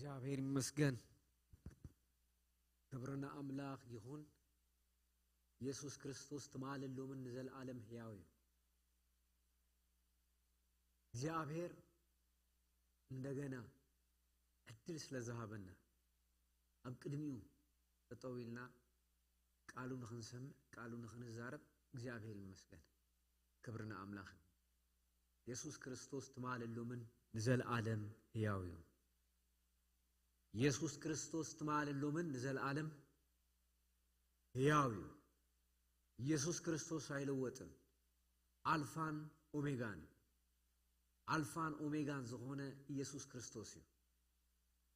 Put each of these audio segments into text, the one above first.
እግዚኣብሔር ይመስገን። ክብሪ ንኣምላኽ ይኹን። ኢየሱስ ክርስቶስ ትማልን ሎምን ንዘለዓለም ሕያው እዩ። እግዚኣብሔር እንደገና ዕድል ስለ ዝሃበና፣ ኣብ ቅድሚኡ ጠጠው ኢልና ቃሉ ንኽንሰምዕ፣ ቃሉ ንኽንዛረብ እግዚኣብሔር ይመስገን። ክብሪ ንኣምላኽ። ኢየሱስ ክርስቶስ ትማልን ሎምን ንዘለዓለም ሕያው እዩ። ኢየሱስ ክርስቶስ ትማልን ሎምን ንዘለዓለም ሕያው እዩ። ኢየሱስ ክርስቶስ ኣይለወጥን። ኣልፋን ኦሜጋን እዩ። ኣልፋን ኦሜጋን ዝኾነ ኢየሱስ ክርስቶስ እዩ።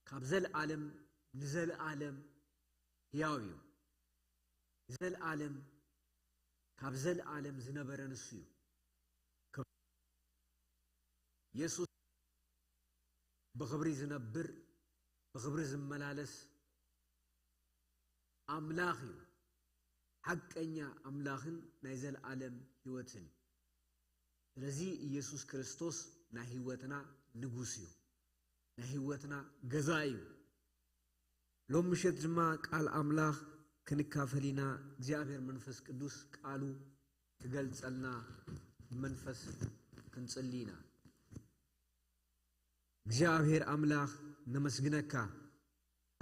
ካብ ዘለዓለም ንዘለዓለም ሕያው እዩ። ዘለዓለም፣ ካብ ዘለዓለም ዝነበረ ንሱ እዩ። ኢየሱስ ብኽብሪ ዝነብር፣ ብኽብሪ ዝመላለስ ኣምላኽ እዩ። ሓቀኛ ኣምላኽን ናይ ዘለዓለም ህይወትን። ስለዚ ኢየሱስ ክርስቶስ ናይ ህይወትና ንጉስ እዩ። ናይ ህይወትና ገዛ እዩ። ሎም ምሸት ድማ ቃል ኣምላኽ ክንካፈል ኢና። እግዚኣብሔር መንፈስ ቅዱስ ቃሉ ክገልጸልና መንፈስ ክንጽሊ ኢና። እግዚኣብሔር ኣምላኽ ነመስግነካ።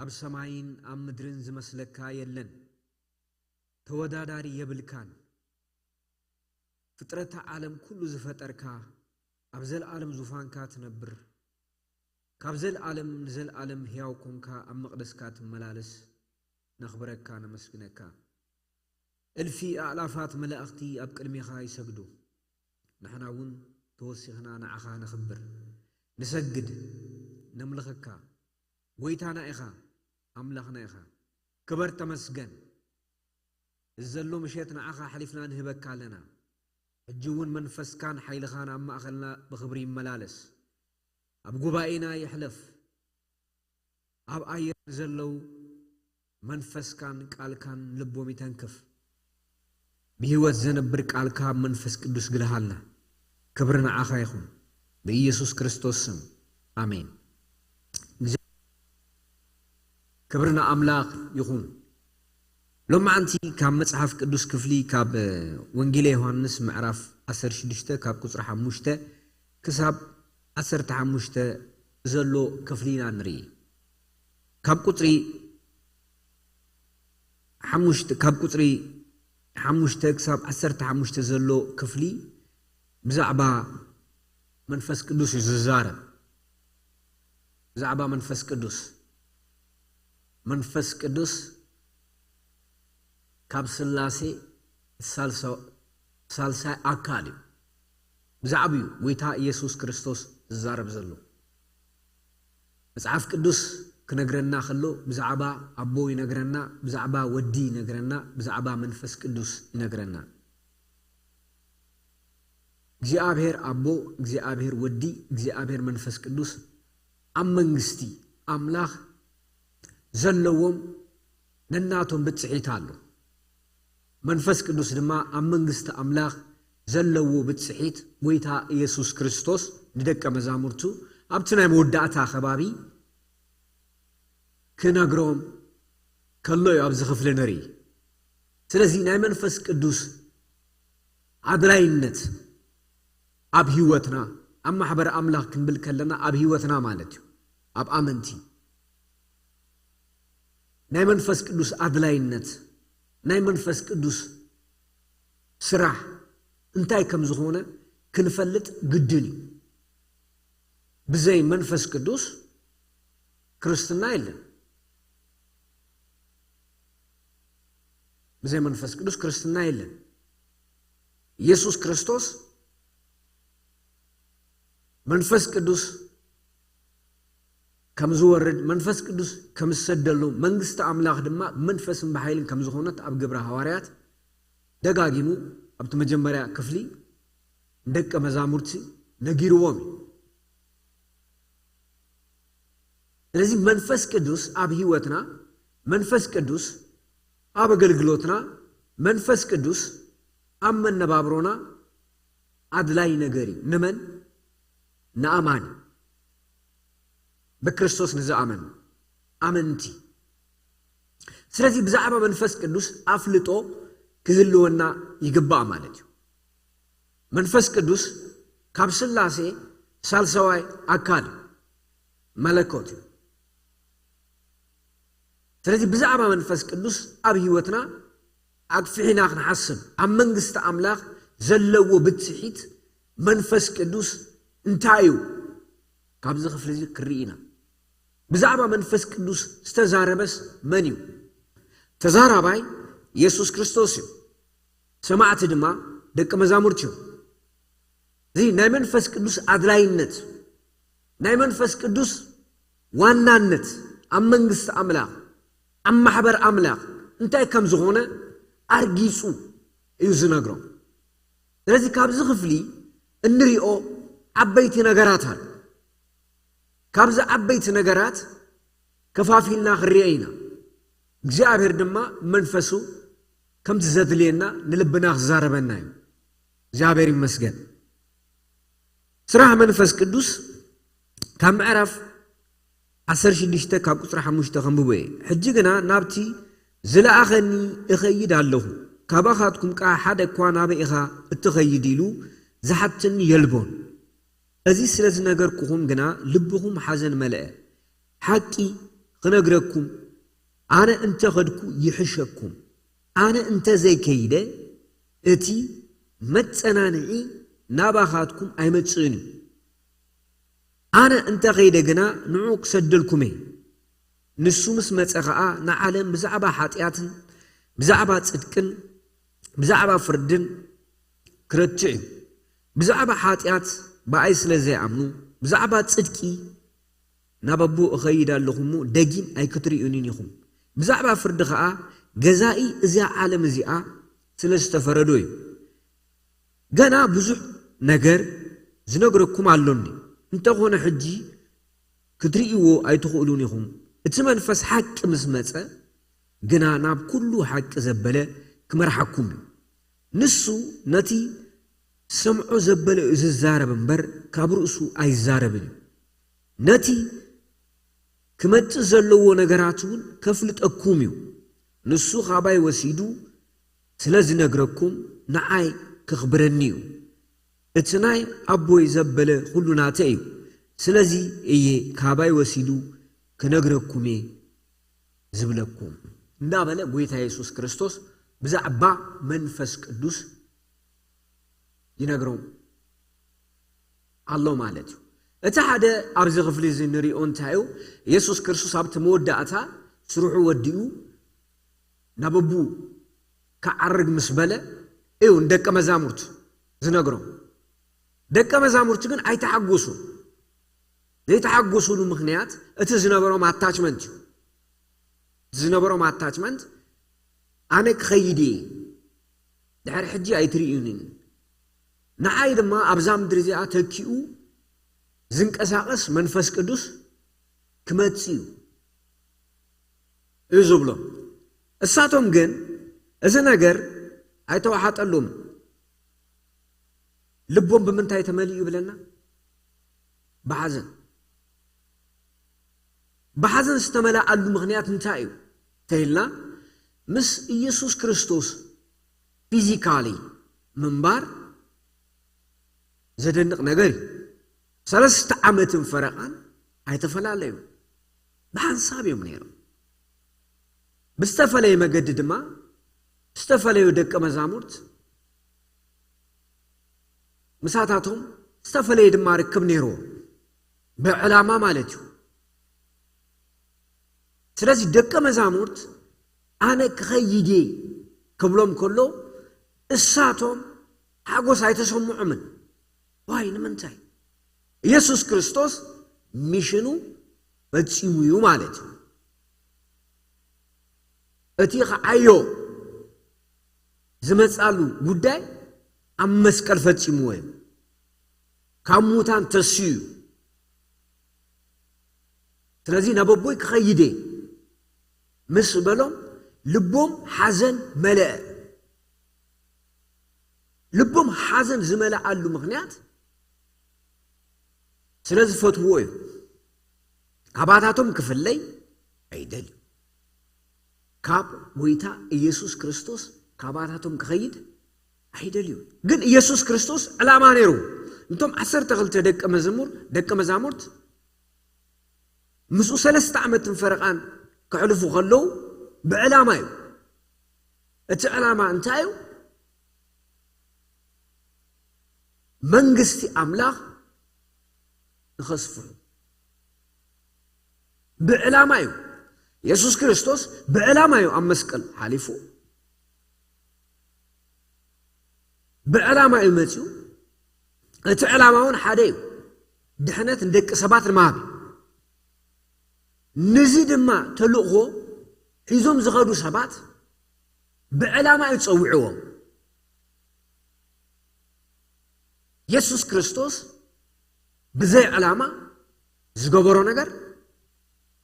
ኣብ ሰማይን ኣብ ምድርን ዝመስለካ የለን። ተወዳዳሪ የብልካን። ፍጥረተ ዓለም ኩሉ ዝፈጠርካ፣ ኣብ ዘለዓለም ዙፋንካ ትነብር፣ ካብ ዘለዓለም ንዘለዓለም ሕያው ኮንካ ኣብ መቕደስካ ትመላለስ፣ ነኽብረካ፣ ነመስግነካ። እልፊ ኣእላፋት መላእኽቲ ኣብ ቅድሜኻ ይሰግዱ። ንሕና እውን ተወሲኽና ንዓኻ ነኽብር፣ ንሰግድ፣ ነምልኸካ። ጎይታና ኢኻ፣ ኣምላኽና ኢኻ። ክበር ተመስገን። እዚ ዘሎ ምሸት ንዓኻ ኣሕሊፍና ንህበካ ኣለና። ሕጂ እውን መንፈስካን ሓይልኻን ኣብ ማእኸልና ብኽብሪ ይመላለስ። ኣብ ጉባኤና ይሕለፍ። ኣብ ኣየር ዘለዉ መንፈስካን ቃልካን ልቦም ይተንክፍ። ብህይወት ዘነብር ቃልካ መንፈስ ቅዱስ ግድሃልና። ክብሪ ንዓኻ ይኹን። ብኢየሱስ ክርስቶስ ስም። ኣሜን። ክብሪ ንኣምላኽ ይኹን። ሎማዓንቲ ካብ መጽሓፍ ቅዱስ ክፍሊ ካብ፣ እ፣ ወንጌለ ዮሃንስ ምዕራፍ ዓሰርተ ሽዱሽተ ካብ ቁጽሪ ሓሙሽተ ክሳብ ዓሰርተ ሓሙሽተ ዘሎ ክፍሊ ኢና ንርኢ። ካብ ቁጽሪ ሓሙሽተ፣ ካብ ቁጽሪ ሓሙሽተ ክሳብ ዓሰርተ ሓሙሽተ ዘሎ ክፍሊ ብዛዕባ መንፈስ ቅዱስ እዩ ዝዛረብ። ብዛዕባ መንፈስ ቅዱስ። መንፈስ ቅዱስ ካብ ስላሴ ሳልሳ-፣ ሳልሳይ ኣካል እዩ። ብዛዕባኡ ጎይታ ኢየሱስ ክርስቶስ ዝዛረብ ዘሎ። መጽሓፍ ቅዱስ ክነግረና ከሎ ብዛዕባ ኣቦ ይነግረና፣ ብዛዕባ ወዲ ይነግረና፣ ብዛዕባ መንፈስ ቅዱስ ይነግረና። እግዚኣብሔር ኣቦ፣ እግዚኣብሔር ወዲ፣ እግዚኣብሔር መንፈስ ቅዱስ ኣብ መንግስቲ ኣምላኽ ዘለዎም ነናቶም ብጽሒት ኣሎ። መንፈስ ቅዱስ ድማ ኣብ መንግስቲ ኣምላኽ ዘለዎ ብጽሒት ጎይታ ኢየሱስ ክርስቶስ ንደቀ መዛሙርቱ ኣብቲ ናይ መወዳእታ ከባቢ ክነግሮም ከሎ እዩ ኣብዚ ክፍሊ ንርኢ። ስለዚ ናይ መንፈስ ቅዱስ ኣድላይነት ኣብ ህይወትና፣ ኣብ ማሕበር ኣምላኽ ክንብል ከለና ኣብ ህይወትና ማለት እዩ። ኣብ ኣመንቲ ናይ መንፈስ ቅዱስ ኣድላይነት፣ ናይ መንፈስ ቅዱስ ስራሕ እንታይ ከም ዝኾነ ክንፈልጥ ግድን እዩ። ብዘይ መንፈስ ቅዱስ ክርስትና የለን። ብዘይ መንፈስ ቅዱስ ክርስትና የለን። ኢየሱስ ክርስቶስ መንፈስ ቅዱስ ከም ዝወርድ፣ መንፈስ ቅዱስ ከም ዝሰደሉ፣ መንግስቲ ኣምላኽ ድማ መንፈስን ብሓይልን ከም ዝኾነት ኣብ ግብረ ሃዋርያት ደጋጊሙ ኣብቲ መጀመርያ ክፍሊ ንደቀ መዛሙርቲ ነጊርዎም እዩ። ስለዚ መንፈስ ቅዱስ ኣብ ህይወትና፣ መንፈስ ቅዱስ ኣብ ኣገልግሎትና፣ መንፈስ ቅዱስ ኣብ መነባብሮና ኣድላይ ነገር እዩ። ንመን? ንኣማኒ። ብክርስቶስ ንዝኣመኑ ኣመንቲ። ስለዚ ብዛዕባ መንፈስ ቅዱስ ኣፍልጦ ክህልወና ይግባእ ማለት እዩ። መንፈስ ቅዱስ ካብ ስላሴ ሳልሳዋይ ኣካል እዩ፣ መለኮት እዩ። ስለዚ ብዛዕባ መንፈስ ቅዱስ ኣብ ህይወትና ኣግፊሕና ክንሓስብ፣ ኣብ መንግስቲ ኣምላኽ ዘለዎ ብጽሒት መንፈስ ቅዱስ እንታይ እዩ? ካብዚ ክፍሊ እዚ ክርኢ ኢና። ብዛዕባ መንፈስ ቅዱስ ዝተዛረበስ መን እዩ? ተዛራባይ የሱስ ክርስቶስ እዩ። ሰማዕቲ ድማ ደቂ መዛሙርቲ እዮም። እዚ ናይ መንፈስ ቅዱስ ኣድላይነት፣ ናይ መንፈስ ቅዱስ ዋናነት ኣብ መንግስቲ ኣምላኽ፣ ኣብ ማሕበር ኣምላኽ እንታይ ከም ዝኾነ ኣርጊጹ እዩ ዝነግሮም። ስለዚ ካብዚ ክፍሊ እንሪኦ ዓበይቲ ነገራት ኣሎ። ካብዚ ዓበይቲ ነገራት ከፋፊልና ክንሪኦ ኢና። እግዚኣብሔር ድማ መንፈሱ ከምቲ ዘድልየና ንልብና ክዛረበና እዩ። እግዚኣብሔር ይመስገን። ስራሕ መንፈስ ቅዱስ ካብ ምዕራፍ ዓሰርተ ሽዱሽተ ካብ ቁፅሪ ሓሙሽተ ከንብቦ እየ። ሕጂ ግና ናብቲ ዝለኣኸኒ እኸይድ ኣለኹ፣ ካባኻትኩም ከኣ ሓደ እኳ ናበይ ኢኻ እትኸይድ ኢሉ ዝሓትኒ የልቦን። እዚ ስለ ዝነገርኩኹም ግና ልብኹም ሓዘን መለአ። ሓቂ ክነግረኩም፣ ኣነ እንተ ኸድኩ ይሕሸኩም። ኣነ እንተ ዘይከይደ፣ እቲ መጸናንዒ ናባኻትኩም ኣይመጽእን እዩ። ኣነ እንተ ኸይደ ግና ንዑ ክሰደልኩም እየ። ንሱ ምስ መጸ ኸኣ ንዓለም ብዛዕባ ሓጢኣትን ብዛዕባ ጽድቅን ብዛዕባ ፍርድን ክረትዕ እዩ። ብዛዕባ ሓጢኣት ብኣይ ስለ ዘይኣምኑ፣ ብዛዕባ ጽድቂ ናብ ኣቦ እኸይድ ኣለኹ እሞ ደጊም ኣይክትርእዩንን ኢኹም። ብዛዕባ ፍርዲ ኸኣ ገዛኢ እዚኣ ዓለም እዚኣ ስለ ዝተፈረዶ እዩ። ገና ብዙሕ ነገር ዝነግረኩም ኣሎኒ፣ እንተኾነ ሕጂ ክትርእይዎ ኣይትኽእሉን ኢኹም። እቲ መንፈስ ሓቂ ምስ መጸ ግና ናብ ኩሉ ሓቂ ዘበለ ክመርሓኩም እዩ። ንሱ ነቲ ሰምዖ ዘበለ እዩ ዝዛረብ እምበር ካብ ርእሱ ኣይዛረብን እዩ። ነቲ ክመጽእ ዘለዎ ነገራት እውን ከፍልጠኩም እዩ። ንሱ ካባይ ወሲዱ ስለ ዝነግረኩም ንዓይ ከኽብረኒ እዩ። እቲ ናይ ኣቦይ ዘበለ ኩሉ ናተይ እዩ። ስለዚ እየ ካባይ ወሲዱ ክነግረኩም እየ ዝብለኩም። እንዳበለ ጎይታ የሱስ ክርስቶስ ብዛዕባ መንፈስ ቅዱስ ይነግሮም ኣሎ ማለት እዩ። እቲ ሓደ ኣብዚ ክፍሊ እዚ ንሪኦ እንታይ እዩ? የሱስ ክርስቶስ ኣብቲ መወዳእታ ስርሑ ወዲኡ ናብ ኣቡ ክዓርግ ምስ በለ እዩ ንደቀ መዛሙርቱ ዝነግሮም። ደቀ መዛሙርቱ ግን ኣይተሓጎሱን። ዘይተሓጎሱሉ ምኽንያት እቲ ዝነበሮም ኣታችመንት እዩ። እቲ ዝነበሮም ኣታችመንት ኣነ ክኸይድ እየ፣ ድሕሪ ሕጂ ኣይትርእዩንን፣ ንዓይ ድማ ኣብዛ ምድሪ እዚኣ ተኪኡ ዝንቀሳቐስ መንፈስ ቅዱስ ክመጽእ እዩ እዩ ዝብሎም። እሳቶም ግን እዚ ነገር ኣይተዋሓጠሉምን። ልቦም ብምንታይ ተመሊኡ ይብለና? ብሓዘን። ብሓዘን ዝተመልኣሉ ምኽንያት እንታይ እዩ ተይልና፣ ምስ ኢየሱስ ክርስቶስ ፊዚካሊ ምንባር ዘደንቕ ነገር እዩ። ሰለስተ ዓመትን ፈረቓን ኣይተፈላለዩ፣ ብሓንሳብ እዮም ነይሮም። ብዝተፈለየ መገዲ ድማ ዝተፈለዩ ደቀ መዛሙርት ምሳታቶም ዝተፈለየ ድማ ርክብ ነይርዎ፣ ብዕላማ ማለት እዩ። ስለዚ ደቀ መዛሙርት ኣነ ክኸይድ እየ ክብሎም ከሎ እሳቶም ሓጎስ ኣይተሰምዖምን። ዋይ ንምንታይ? ኢየሱስ ክርስቶስ ሚሽኑ ፈጺሙ እዩ ማለት እዩ። እቲ ኸዓዮ ዝመጻሉ ጉዳይ ኣብ መስቀል ፈጺምዎ እዩ። ካብ ሙታን ተስዩ እዩ። ስለዚ ናብ ኣቦይ ክኸይድ እየ ምስ በሎም ልቦም ሓዘን መለአ። ልቦም ሓዘን ዝመልኣሉ ምኽንያት ስለ ዝፈትውዎ እዩ። ካባታቶም ክፍለይ ኣይደልዩ። ካብ ጎይታ ኢየሱስ ክርስቶስ ካባታቶም ክኸይድ ኣይደልዩ። ግን ኢየሱስ ክርስቶስ ዕላማ ነይሩ። እንቶም ዓሰርተ ክልተ ደቀ መዝሙር ደቀ መዛሙርት ምስኡ ሰለስተ ዓመትን ፈረቓን ከሕልፉ ከለዉ ብዕላማ እዩ። እቲ ዕላማ እንታይ እዩ? መንግስቲ ኣምላኽ ንኸስፍሑ ብዕላማ እዩ። የሱስ ክርስቶስ ብዕላማ እዩ ኣብ መስቀል ሓሊፉ። ብዕላማ እዩ መጺኡ። እቲ ዕላማ እውን ሓደ እዩ። ድሕነት ንደቂ ሰባት ንምሃብ እዩ። ንዚ ድማ ተልእኾ ሒዞም ዝኸዱ ሰባት ብዕላማ እዩ ጸዊዕዎም። የሱስ ክርስቶስ ብዘይ ዕላማ ዝገበሮ ነገር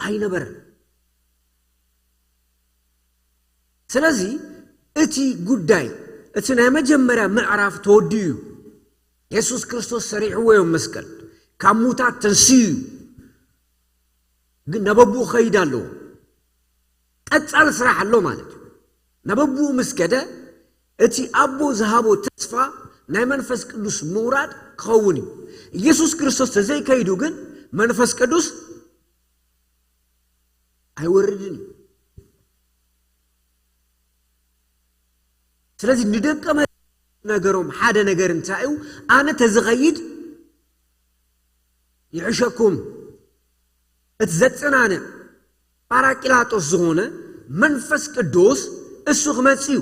ኣይነበረን። ስለዚ እቲ ጉዳይ፣ እቲ ናይ መጀመርያ ምዕራፍ ተወዲኡ እዩ። የሱስ ክርስቶስ ሰሪሕዎ እዮም መስቀል፣ ካብ ሙታት ተንስዩ እዩ። ግን ናበብኡ ኸይድ ኣለዎ። ቀጻሊ ስራሕ ኣሎ ማለት እዩ። ናበብኡ ምስ ከደ፣ እቲ ኣቦ ዝሃቦ ተስፋ ናይ መንፈስ ቅዱስ ምውራድ ክኸውን እዩ። ኢየሱስ ክርስቶስ ተዘይከይዱ ግን መንፈስ ቅዱስ ኣይወርድን እዩ። ስለዚ ንደቀ መ-፣ ነገሮም ሓደ ነገር እንታይ እዩ? ኣነ ተዝኸይድ ይሕሸኩም። እቲ ዘጸናንዕ ጳራቅላጦስ ዝኾነ መንፈስ ቅዱስ እሱ ክመጽእ እዩ።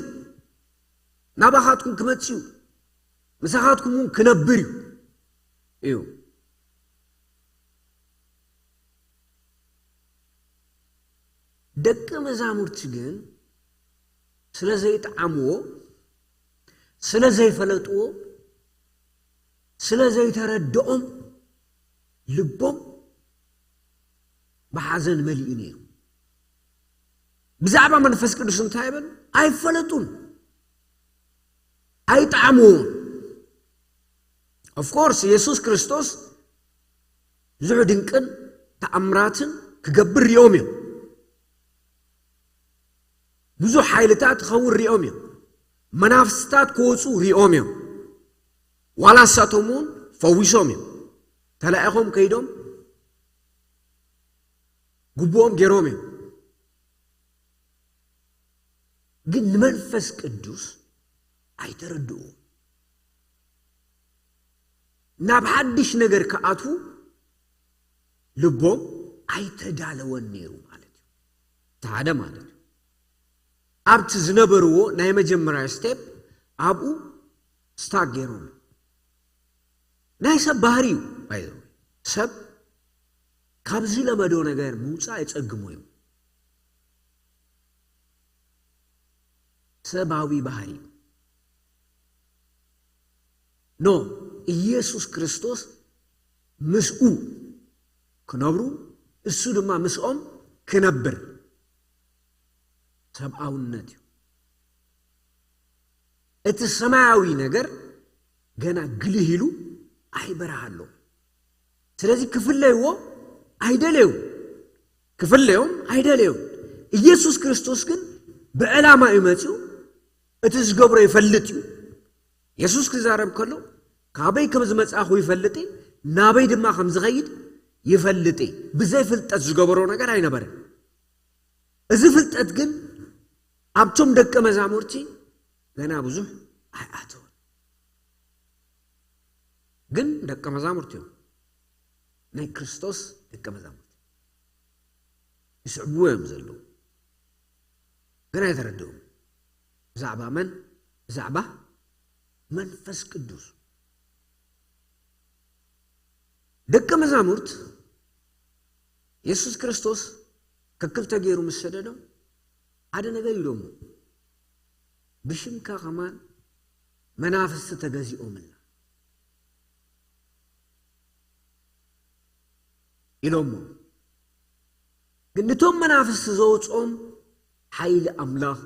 ናባኻትኩም ክመጽእ እዩ። ምሳኻትኩም እውን ክነብር እዩ። እዩ። ደቀ መዛሙርቲ ግን ስለ ዘይጠዓምዎ፣ ስለ ዘይፈለጥዎ፣ ስለ ዘይተረድኦም ልቦም ብሓዘን መሊኡ ነይሩ። ብዛዕባ መንፈስ ቅዱስ እንታይ ይበል? ኣይፈለጡን፣ ኣይጠዓምዎን። ኦፍ ኮርስ የሱስ ክርስቶስ ብዙሕ ድንቅን ተኣምራትን ክገብር ሪኦም እዮም። ብዙሕ ሓይልታት ክኸውን ሪኦም እዮም። መናፍስታት ክወፁ ሪኦም እዮም። ዋላ እሳቶም እውን ፈዊሶም እዮም። ተላኢኾም ከይዶም ግቡኦም ገይሮም እዮም። ግን ንመንፈስ ቅዱስ ኣይተረድእዎ። ናብ ሓድሽ ነገር ክኣትዉ ልቦም ኣይተዳለወን ነይሩ ማለት እዩ። እቲ ሓደ ማለት እዩ። ኣብቲ ዝነበርዎ ናይ መጀመርያ ስቴፕ ኣብኡ ስታክ ገይሮም። ናይ ሰብ ባህሪ እዩ። ባይ ዘ ወይ፣ ሰብ ካብ ዝለመዶ ነገር ምውፃእ የፀግሞ እዩ። ሰብኣዊ ባህሪ እዩ። ኖ፣ ኢየሱስ ክርስቶስ ምስኡ ክነብሩ፣ እሱ ድማ ምስኦም ክነብር ሰብኣውነት እዩ። እቲ ሰማያዊ ነገር ገና ግልህ ኢሉ ኣይበርሃሎም። ስለዚ ክፍለይዎ ኣይደለዩ፣ ክፍለዮም ኣይደለዩ። ኢየሱስ ክርስቶስ ግን ብዕላማ እዩ መጺኡ። እቲ ዝገብሮ ይፈልጥ እዩ። የሱስ ክዛረብ ከሎ፣ ካበይ ከም ዝመጻኹ ይፈልጥ እየ፣ ናበይ ድማ ከም ዝኸይድ ይፈልጥ እየ። ብዘይ ፍልጠት ዝገበሮ ነገር ኣይነበረን። እዚ ፍልጠት ግን ኣብቶም ደቀ መዛሙርቲ ገና ብዙሕ ኣይኣተወን። ግን ደቀ መዛሙርቲ እዮም። ናይ ክርስቶስ ደቀ መዛሙርቲ። ይስዕብዎ እዮም ዘለዉ። ግን ኣይተረድኡን። ብዛዕባ መን? ብዛዕባ መንፈስ ቅዱስ። ደቀ መዛሙርት የሱስ ክርስቶስ ከክልተ ገይሩ ምስ ሰደዶም ሓደ ነገር ኢሎሞ። ብሽምካ ከማን መናፍስቲ ተገዚኦምልና ኢሎሞ። ግን ንቶም መናፍስቲ ዘውፅኦም ሓይሊ ኣምላኽ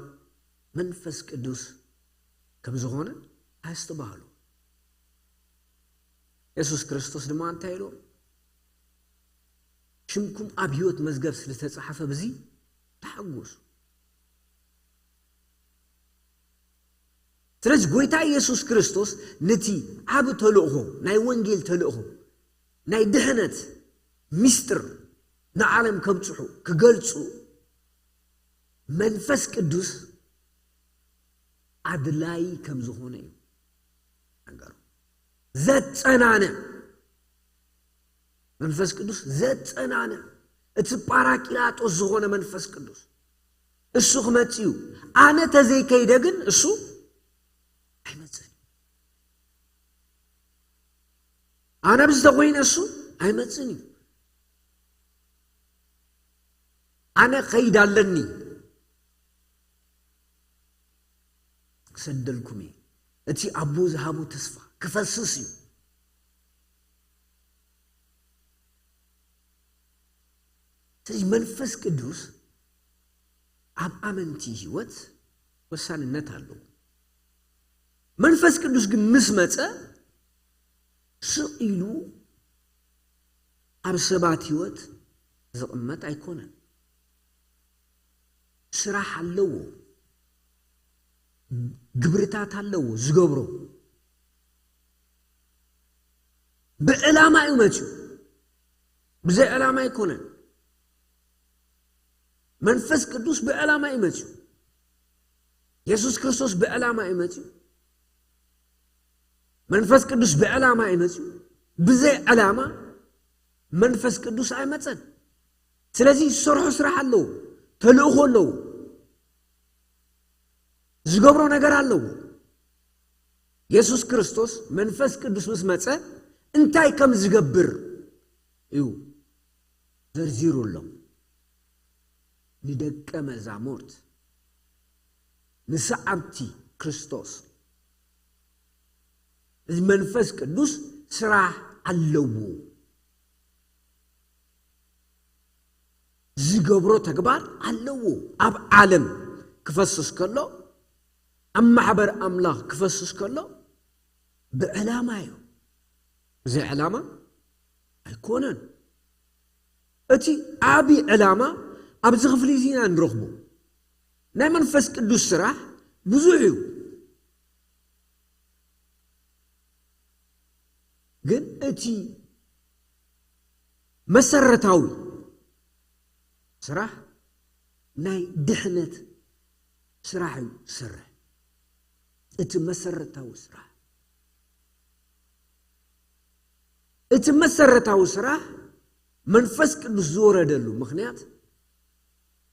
መንፈስ ቅዱስ ከም ዝኾነ ኣየስተባህሉ። የሱስ ክርስቶስ ድማ እንታይ ኢሎም? ሽምኩም ኣብ ህይወት መዝገብ ስለተጻሓፈ ብዚ ተሓጎሱ። ስለዚ ጎይታ ኢየሱስ ክርስቶስ ነቲ ዓቢ ተልእኾ፣ ናይ ወንጌል ተልእኾ፣ ናይ ድሕነት ሚስጥር ንዓለም ከብጽሑ፣ ክገልጹ መንፈስ ቅዱስ ኣድላይ ከም ዝኾነ እዩ ነገሩ። ዘጸናነ መንፈስ ቅዱስ ዘጸናነ፣ እቲ ጳራቂላጦስ ዝኾነ መንፈስ ቅዱስ እሱ ክመጽእ እዩ። ኣነ ተዘይከይደ ግን እሱ ኣይመጽእን እዩ። ኣነ ብዝተኾይነ እሱ ኣይመጽእን እዩ። ኣነ ኸይድ ኣለኒ፣ ክሰደልኩም እየ። እቲ ኣቦ ዝሃቦ ተስፋ ክፈስስ እዩ። ስለዚ መንፈስ ቅዱስ ኣብ ኣመንቲ ህይወት ወሳንነት ኣለዎ። መንፈስ ቅዱስ ግን ምስ መጸ ስቕ ኢሉ ኣብ ሰባት ህይወት ዝቕመጥ ኣይኮነን። ስራሕ ኣለዎ፣ ግብርታት ኣለዎ ዝገብሮ። ብዕላማ እዩ መፅዩ፣ ብዘይ ዕላማ ኣይኮነን። መንፈስ ቅዱስ ብዕላማ እዩ መፅዩ። የሱስ ክርስቶስ ብዕላማ እዩ መፅዩ። መንፈስ ቅዱስ ብዕላማ እዩ መፅዩ። ብዘይ ዕላማ መንፈስ ቅዱስ ኣይመፀን። ስለዚ ዝሰርሖ ስራሕ ኣለዎ፣ ተልእኾ ኣለዎ፣ ዝገብሮ ነገር ኣለዎ። የሱስ ክርስቶስ መንፈስ ቅዱስ ምስ መፀ እንታይ ከም ዝገብር እዩ ዘርዚሩሎም። ንደቀ መዛሙርት፣ ንሰዓብቲ ክርስቶስ እዚ መንፈስ ቅዱስ ስራሕ ኣለዎ። ዝገብሮ ተግባር ኣለዎ። ኣብ ዓለም ክፈስስ ከሎ፣ ኣብ ማሕበር ኣምላኽ ክፈስስ ከሎ ብዕላማ እዩ። ብዘይ ዕላማ ኣይኮነን። እቲ ዓቢ ዕላማ ኣብዚ ክፍሊ እዚ ኢና ንረኽቦ። ናይ መንፈስ ቅዱስ ስራሕ ብዙሕ እዩ። ግን እቲ መሰረታዊ ስራሕ ናይ ድሕነት ስራሕ እዩ ዝሰርሕ። እቲ መሰረታዊ ስራሕ፣ እቲ መሰረታዊ ስራሕ መንፈስ ቅዱስ ዝወረደሉ ምኽንያት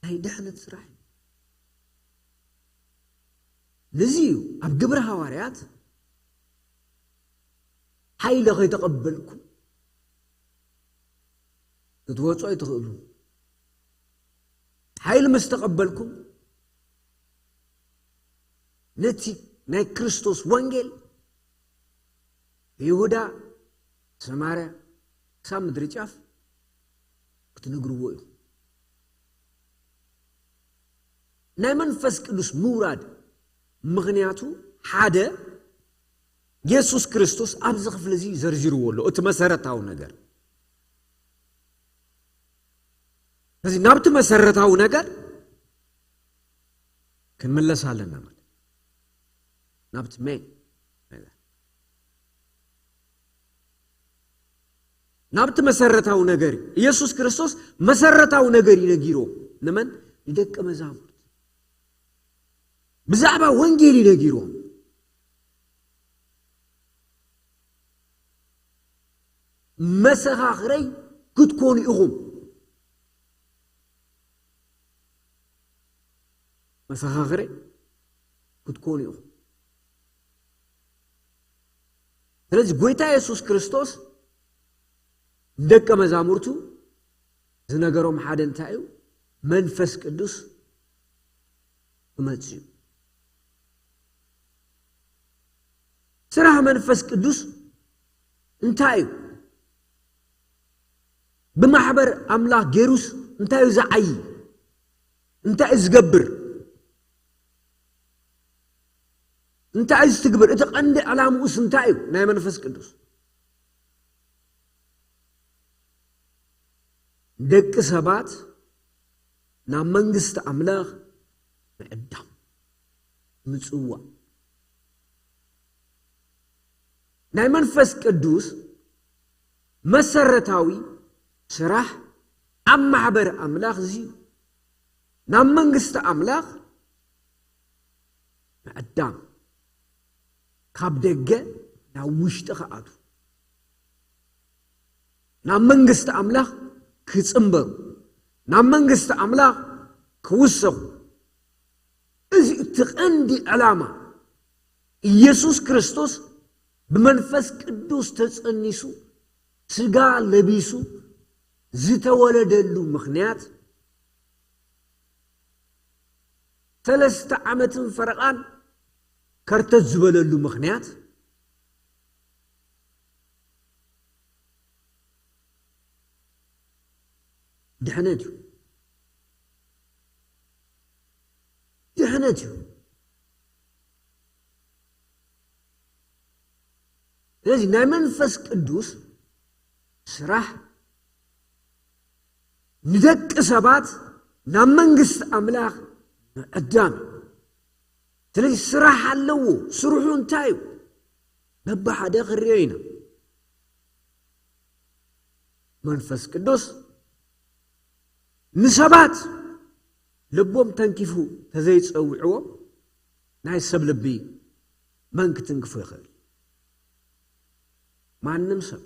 ናይ ድሕነት ስራሕ እዩ። ነዚ እዩ ኣብ ግብረ ሃዋርያት ሓይሊ ከይተቐበልኩም ክትወፁ ኣይትኽእሉ። ሓይሊ ምስ ተቐበልኩም ነቲ ናይ ክርስቶስ ወንጌል ይሁዳ፣ ሰማርያ፣ ክሳብ ምድሪ ጫፍ ክትነግርዎ ኢኹም። ናይ መንፈስ ቅዱስ ምውራድ ምኽንያቱ ሓደ የሱስ ክርስቶስ ኣብዚ ክፍሊ እዚ ዘርዚርዎ ኣሎ፣ እቲ መሰረታዊ ነገር። ስለዚ ናብቲ መሰረታዊ ነገር ክንምለስ ኣለና ማለት ናብቲ ሜን ነገር ናብቲ መሰረታዊ ነገር እዩ። ኢየሱስ ክርስቶስ መሰረታዊ ነገር እዩ ነጊርዎም። ንመን? ንደቀ መዛሙርት። ብዛዕባ ወንጌል እዩ ነጊርዎም። መሰኻኽረይ ክትኮኑ ኢኹም። መሰኻኽረይ ክትኮኑ ኢኹም። ስለዚ ጎይታ የሱስ ክርስቶስ ንደቀ መዛሙርቱ ዝነገሮም ሓደ እንታይ እዩ? መንፈስ ቅዱስ ክመጽእ እዩ። ስራሕ መንፈስ ቅዱስ እንታይ እዩ? ብማሕበር ኣምላኽ ገይሩስ እንታይ እዩ ዝዓዪ? እንታይ እዩ ዝገብር? እንታይ እዩ ዝትግብር? እቲ ቀንዲ ዕላምኡስ እንታይ እዩ? ናይ መንፈስ ቅዱስ ደቂ ሰባት ናብ መንግስቲ ኣምላኽ ምዕዳም፣ ምጽዋዕ። ናይ መንፈስ ቅዱስ መሰረታዊ ስራሕ ኣብ ማሕበር ኣምላኽ እዚ እዩ። ናብ መንግስቲ ኣምላኽ ምዕዳም፣ ካብ ደገ ናብ ውሽጢ ክኣቱ፣ ናብ መንግስቲ ኣምላኽ ክጽንበሩ፣ ናብ መንግስቲ ኣምላኽ ክውሰኹ። እዚ እቲ ቀንዲ ዕላማ። ኢየሱስ ክርስቶስ ብመንፈስ ቅዱስ ተጸኒሱ፣ ስጋ ለቢሱ ዝተወለደሉ ምኽንያት፣ ሰለስተ ዓመትን ፈረቓን ከርተት ዝበለሉ ምኽንያት፣ ድሕነት እዩ። ድሕነት እዩ። ስለዚ ናይ መንፈስ ቅዱስ ስራሕ ንደቂ ሰባት ናብ መንግስቲ ኣምላኽ ምዕዳም እዩ። ስለዚ ስራሕ ኣለዎ። ስርሑ እንታይ እዩ? በብሓደ ክንሪኦ ኢና። መንፈስ ቅዱስ ንሰባት ልቦም ተንኪፉ ተዘይጸውዕዎም፣ ናይ ሰብ ልቢ መን ክትንክፎ ይኽእል? ማንም ሰብ።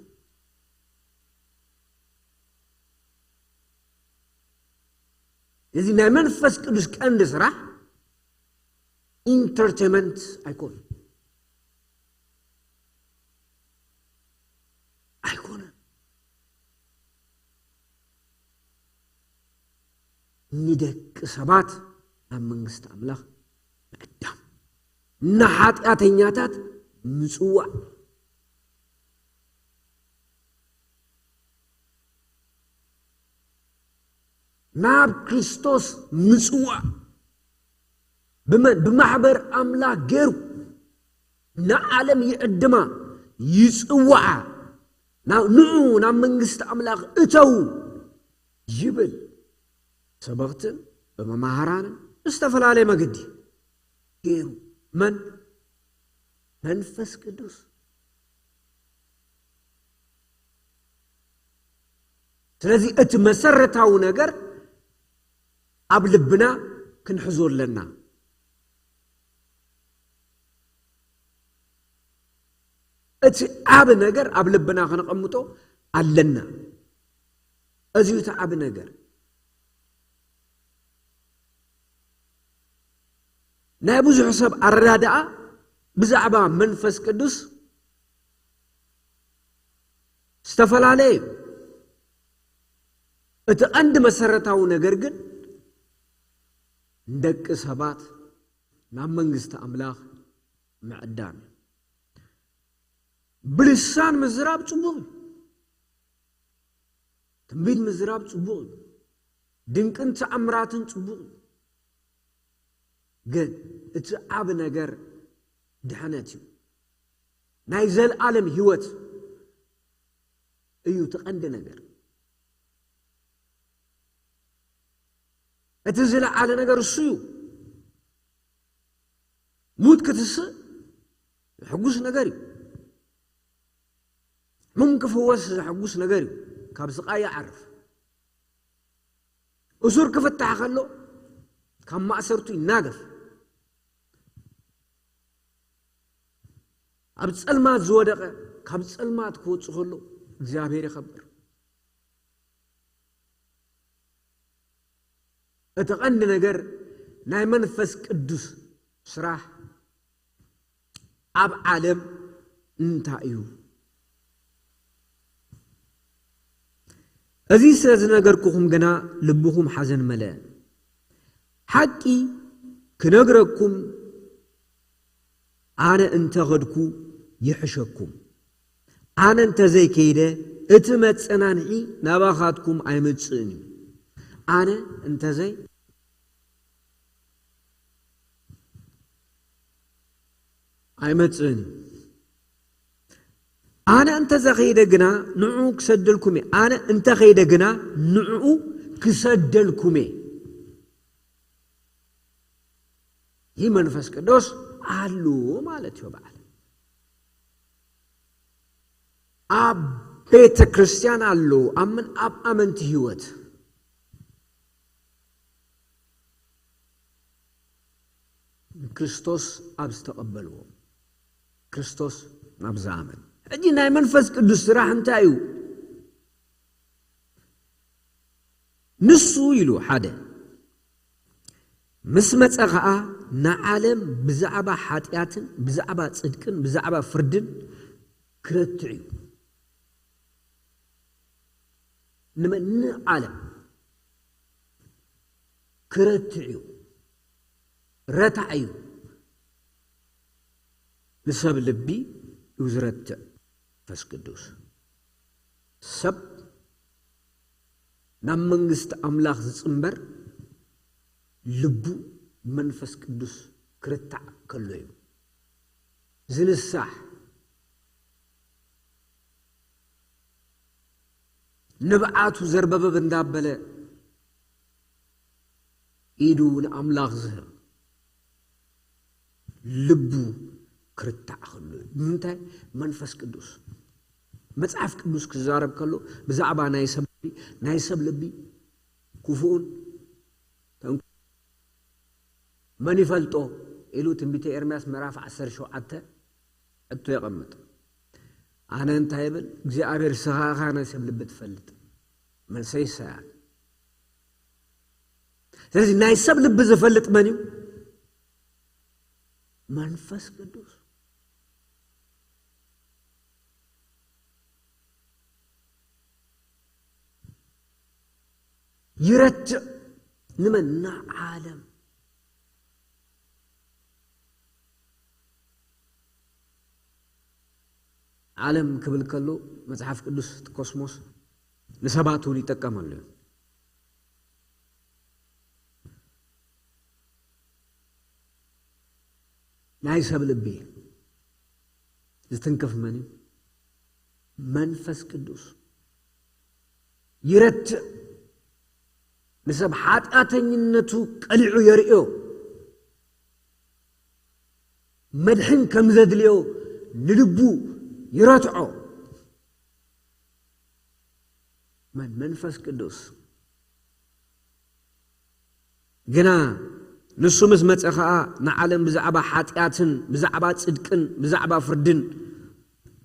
እዚ ናይ መንፈስ ቅዱስ ቀንዲ ስራሕ ኢንተርቴንመንት ኣይኮነን። ኣይኮነን። ንደቂ ሰባት ናብ መንግስቲ ኣምላኽ ምዕዳም፣ ንሓጢኣተኛታት ምጽዋዕ። ናብ ክርስቶስ ምጽዋዕ፣ ብመን? ብማሕበር ኣምላኽ ገይሩ ንዓለም ይዕድማ፣ ይጽውዓ። ናብ፣ ንዑ ናብ መንግስቲ ኣምላኽ እተዉ ይብል። ሰበኽትን ብመማህራንን ብዝተፈላለየ መገዲ ገይሩ። መን? መንፈስ ቅዱስ። ስለዚ እቲ መሰረታዊ ነገር ኣብ ልብና ክንሕዞ ኣለና። እቲ ዓቢ ነገር ኣብ ልብና ከነቐምጦ ኣለና። እዚ እዩ እቲ ዓቢ ነገር። ናይ ብዙሕ ሰብ ኣረዳድኣ ብዛዕባ መንፈስ ቅዱስ ዝተፈላለየ እዩ። እቲ ቀንዲ መሰረታዊ ነገር ግን ንደቂ ሰባት ናብ መንግስቲ ኣምላኽ ምዕዳም እዩ። ብልሳን ምዝራብ ጽቡቕ እዩ። ትንቢት ምዝራብ ጽቡቕ እዩ። ድንቅን ተኣምራትን ጽቡቕ እዩ። ግን እቲ ዓቢ ነገር ድሕነት እዩ። ናይ ዘለኣለም ህይወት እዩ እቲ ቀንዲ ነገር። እቲ ዝለዓለ ነገር እሱ እዩ። ሙት ክትስእ ዘሐጉስ ነገር እዩ። ሕሙም ክፍወስ ዘሐጉስ ነገር እዩ። ካብ ስቓይ ይዓርፍ። እሱር ክፍታሕ ከሎ ካብ ማእሰርቱ ይናገፍ። ኣብ ጸልማት ዝወደቐ ካብ ጸልማት ክወጽእ ከሎ እግዚኣብሔር ይኸብር። እቲ ቀንዲ ነገር ናይ መንፈስ ቅዱስ ስራሕ ኣብ ዓለም እንታይ እዩ? እዚ ስለ ዝነገርኩኹም ግና ልብኹም ሓዘን መለአ። ሓቂ ክነግረኩም ኣነ እንተ ኸድኩ ይሕሸኩም። ኣነ እንተ ዘይከይደ እቲ መጸናንዒ ናባኻትኩም ኣይመጽእን እዩ። ኣነ እንተ ዘይ ኣይመጽእን እዩ። ኣነ እንተ ዘኸይደ ግና ንዕኡ ክሰደልኩም እየ። ኣነ እንተ ኸይደ ግና ንዕኡ ክሰደልኩም እየ። ይህ መንፈስ ቅዱስ ኣሎ ማለት እዩ። በዓል ኣብ ቤተ ክርስቲያን ኣሎ። ኣብ ምን? ኣብ ኣመንቲ ህይወት ክርስቶስ ኣብ ዝተቐበልዎ፣ ክርስቶስ ናብ ዝኣመን። ሕጂ ናይ መንፈስ ቅዱስ ስራሕ እንታይ እዩ? ንሱ ኢሉ ሓደ ምስ መጸ ኸኣ ንዓለም ብዛዕባ ሓጢኣትን ብዛዕባ ጽድቅን ብዛዕባ ፍርድን ክረትዕ እዩ። ንመን? ንዓለም ክረትዕ እዩ። ረታዕ እዩ። ንሰብ ልቢ እዩ ዝረትዕ መንፈስ ቅዱስ። ሰብ ናብ መንግስቲ ኣምላኽ ዝጽንበር ልቡ መንፈስ ቅዱስ ክርታዕ ከሎ እዩ ዝንሳሕ። ንብዓቱ ዘርበበብ እንዳበለ ኢዱ ንኣምላኽ ዝህብ ልቡ ክርታዕ ከሎ እዩ። ብምንታይ? መንፈስ ቅዱስ። መጽሓፍ ቅዱስ ክዛረብ ከሎ ብዛዕባ ናይ ሰብ ልቢ፣ ናይ ሰብ ልቢ ክፉኡን ተንኮ-፣ መን ይፈልጦ ኢሉ ትንቢተ ኤርምያስ ምዕራፍ ዓሰርተ ሸውዓተ ሕቶ የቐምጥ። ኣነ እንታይ ይብል? እግዚኣብሔር ንስኻ ኢኻ ናይ ሰብ ልቢ ትፈልጥ። መልሰይ ይሳያል። ስለዚ ናይ ሰብ ልቢ ዝፈልጥ መን እዩ? መንፈስ ቅዱስ። ይረትዕ። ንመን? ንዓለም። ዓለም ክብል ከሎ መጽሓፍ ቅዱስ እቲ ኮስሞስ ንሰባት እውን ይጠቀመሉ እዩ። ናይ ሰብ ልቢ ዝትንክፍ መን እዩ? መንፈስ ቅዱስ። ይረትዕ። ንሰብ ሓጢኣተኝነቱ ቀሊዑ የርእዮ። መድሕን ከም ዘድልዮ ንልቡ ይረትዖ። መን? መንፈስ ቅዱስ። ግና ንሱ ምስ መጸ ኸኣ ንዓለም ብዛዕባ ሓጢኣትን ብዛዕባ ጽድቅን ብዛዕባ ፍርድን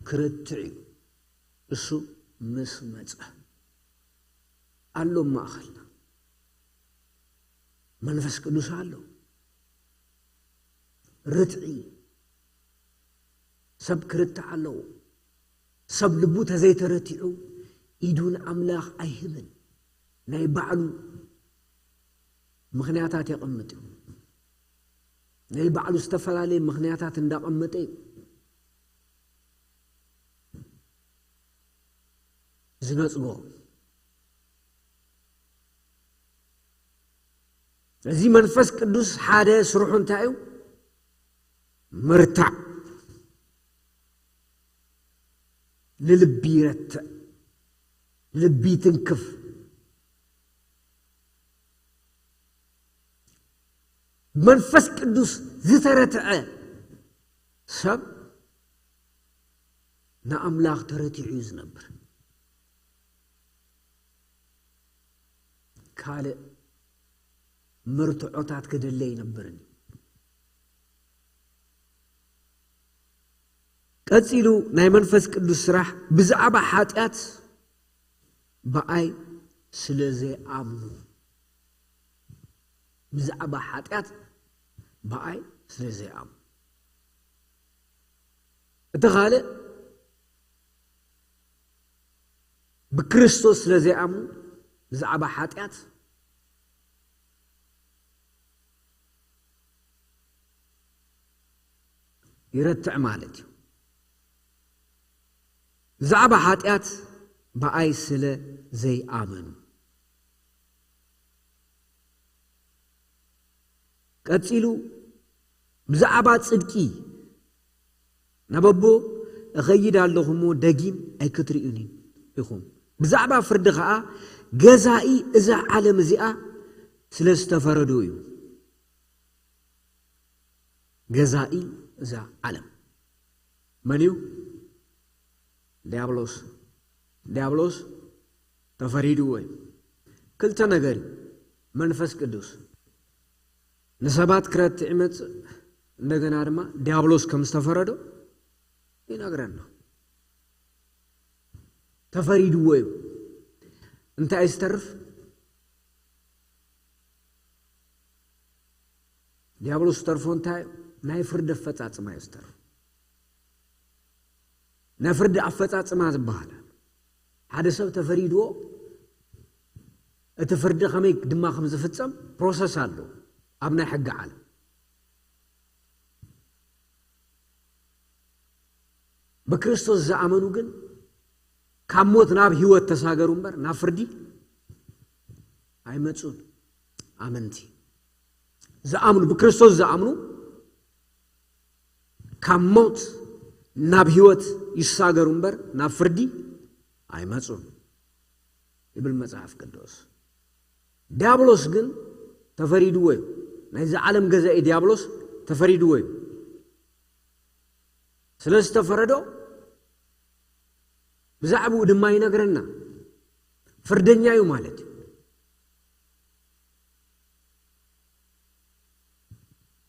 ክረትዕ እዩ። እሱ ምስ መጸ ኣሎ ኣብ ማእኸልና። መንፈስ ቅዱስ ኣሎ። ርትዒ። ሰብ ክርታዕ ኣለዎ። ሰብ ልቡ ተዘይተረቲዑ ኢዱ ንኣምላኽ ኣይህብን። ናይ ባዕሉ ምኽንያታት የቐምጥ እዩ። ናይ ባዕሉ ዝተፈላለየ ምኽንያታት እንዳቐመጠ እዩ ዝነጽጎ። እዚ መንፈስ ቅዱስ ሓደ ስርሑ እንታይ እዩ? ምርታዕ። ንልቢ ይረትዕ፣ ልቢ ይትንክፍ። መንፈስ ቅዱስ ዝተረትዐ ሰብ ንኣምላኽ ተረቲዑ እዩ ዝነብር። ካልእ መርትዖታት ክደሊ ኣይነብርን እዩ። ቀጺሉ ናይ መንፈስ ቅዱስ ስራሕ ብዛዕባ ሓጢኣት ብኣይ ስለ ዘይኣምኑ፣ ብዛዕባ ሓጢኣት ብኣይ ስለ ዘይኣምኑ። እቲ ካልእ ብክርስቶስ ስለ ዘይኣምኑ ብዛዕባ ሓጢኣት ይረትዕ ማለት እዩ። ብዛዕባ ሓጢኣት ብኣይ ስለ ዘይኣመኑ። ቀጺሉ ብዛዕባ ጽድቂ ናብ ኣቦ እኸይድ ኣለኹ እሞ ደጊም ኣይክትርእዩኒ ኢኹም። ብዛዕባ ፍርዲ ኸኣ ገዛኢ እዛ ዓለም እዚኣ ስለ ዝተፈረዶ እዩ። ገዛኢ እዛ ዓለም መን እዩ? ዲያብሎስ። ዲያብሎስ ተፈሪድዎ እዩ። ክልተ ነገር እዩ። መንፈስ ቅዱስ ንሰባት ክረትዕ ይመጽእ፣ እንደገና ድማ ዲያብሎስ ከም ዝተፈረዶ ይነግረና። ተፈሪድዎ እዩ። እንታይ ዝተርፍ? ዲያብሎስ ዝተርፎ እንታይ እዩ? ናይ ፍርዲ ኣፈጻጽማ እዩ ዝተርፎ። ናይ ፍርዲ ኣፈጻጽማ ዝበሃል ሓደ ሰብ ተፈሪድዎ፣ እቲ ፍርዲ ከመይ ድማ ከም ዝፍጸም ፕሮሰስ ኣሎ ኣብ ናይ ሕጊ ዓለም። ብክርስቶስ ዝኣመኑ ግን ካብ ሞት ናብ ህይወት ተሳገሩ እምበር ናብ ፍርዲ ኣይመጹን። ኣመንቲ ዝኣምኑ፣ ብክርስቶስ ዝኣምኑ ካብ ሞት ናብ ህይወት ይሳገሩ እምበር ናብ ፍርዲ ኣይመጹን ይብል መጽሓፍ ቅዱስ። ዲያብሎስ ግን ተፈሪድዎ እዩ። ናይዚ ዓለም ገዛኢ ዲያብሎስ ተፈሪድዎ እዩ። ስለ ዝተፈረዶ ብዛዕባኡ ድማ ይነግረና። ፍርደኛ እዩ ማለት እዩ።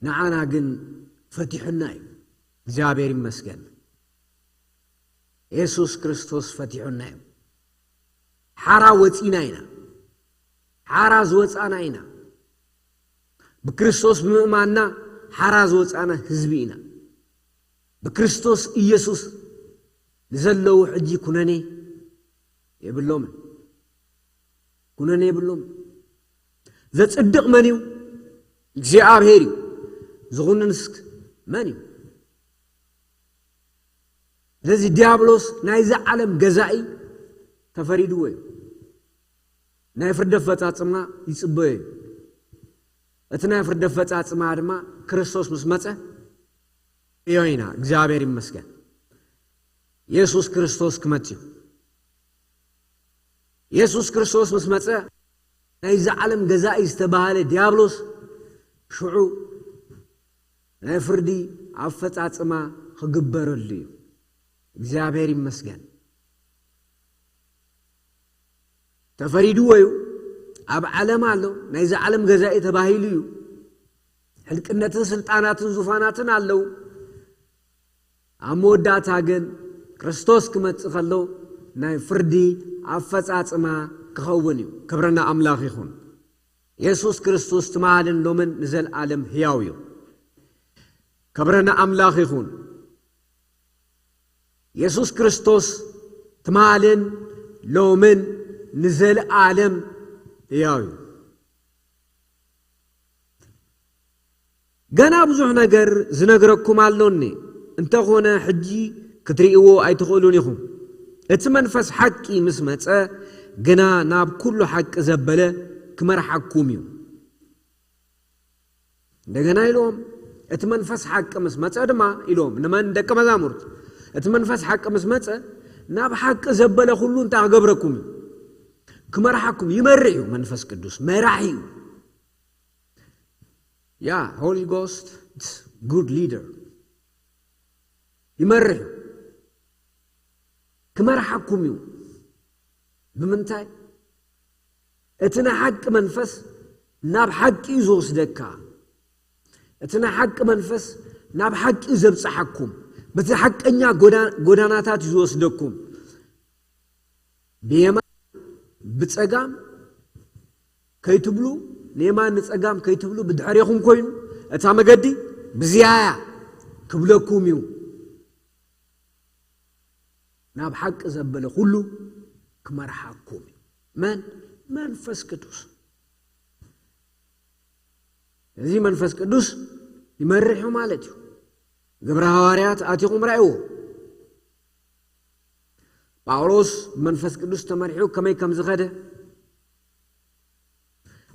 ንዓና ግን ፈቲሑና እዩ። እግዚኣብሔር ይመስገን። የሱስ ክርስቶስ ፈቲሑና እዩ። ሓራ ወፂና ኢና። ሓራ ዝወፃና ኢና። ብክርስቶስ ብምእማንና ሓራ ዝወፃና ህዝቢ ኢና። ብክርስቶስ ኢየሱስ ንዘለዉ ሕጂ ኩነኔ የብሎምን። ኩነኔ የብሎም። ዘጽድቕ መን እዩ? እግዚኣብሔር እዩ። ዝኹንንስ መን እዩ? ስለዚ ዲያብሎስ ናይዚ ዓለም ገዛኢ ተፈሪድዎ እዩ። ናይ ፍርዲ ኣፈጻጽማ ይጽበዮ እዩ። እቲ ናይ ፍርዲ ኣፈጻጽማ ድማ ክርስቶስ ምስ መጸ እዮ ኢና። እግዚኣብሔር ይመስገን። የሱስ ክርስቶስ ክመጽእ እዩ። የሱስ ክርስቶስ ምስ መጸ ናይዚ ዓለም ገዛኢ ዝተባህለ ዲያብሎስ ሽዑ ናይ ፍርዲ ኣፈጻጽማ ክግበረሉ እዩ። እግዚኣብሔር ይመስገን። ተፈሪድዎ እዩ። ኣብ ዓለም ኣሎ። ናይዚ ዓለም ገዛኢ ተባሂሉ እዩ። ሕልቅነትን ስልጣናትን ዙፋናትን ኣለዉ። ኣብ መወዳእታ ግን ክርስቶስ ክመጽእ ከሎ ናይ ፍርዲ ኣፈጻጽማ ክኸውን እዩ። ክብሪ ንኣምላኽ ይኹን። የሱስ ክርስቶስ ትማልን ሎምን ንዘለኣለም ህያው እዩ። ክብሪ ንኣምላኽ ይኹን። የሱስ ክርስቶስ ትማልን ሎምን ንዘለኣለም ህያው እዩ። ገና ብዙሕ ነገር ዝነግረኩም ኣሎኒ፣ እንተኾነ ሕጂ ክትርእይዎ ኣይትኽእሉን ኢኹም። እቲ መንፈስ ሓቂ ምስ መጸ ግና ናብ ኩሉ ሓቂ ዘበለ ክመርሓኩም እዩ። እንደገና ኢልዎም፣ እቲ መንፈስ ሓቂ ምስ መጸ ድማ ኢልዎም፣ ንመን? ደቀ መዛሙርት። እቲ መንፈስ ሓቂ ምስ መጸ ናብ ሓቂ ዘበለ ኩሉ እንታይ ክገብረኩም እዩ? ክመርሓኩም። ይመርሕ እዩ። መንፈስ ቅዱስ መራሒ እዩ። ያ፣ Holy Ghost is good leader። ይመርሕ እዩ። ክመርሓኩም እዩ። ብምንታይ? እቲ ናይ ሓቂ መንፈስ ናብ ሓቂ እዩ ዝወስደካ። እቲ ናይ ሓቂ መንፈስ ናብ ሓቂ እዩ ዘብጽሓኩም። በቲ ሓቀኛ ጎዳ-፣ ጎዳናታት እዩ ዝወስደኩም። ብየማን ብጸጋም ከይትብሉ፣ ንየማን ንጸጋም ከይትብሉ ብድሕሬኹም ኮይኑ፣ እታ መገዲ ብዝያያ ክብለኩም እዩ። ናብ ሓቂ ዘበለ ኩሉ ክመርሓኩም እዩ። መን? መንፈስ ቅዱስ። እዚ መንፈስ ቅዱስ ይመርሕ እዩ ማለት እዩ። ግብረ ሃዋርያት ኣቲኹም ራእይዎ። ጳውሎስ ብመንፈስ ቅዱስ ተመሪሑ ከመይ ከም ዝኸደ፣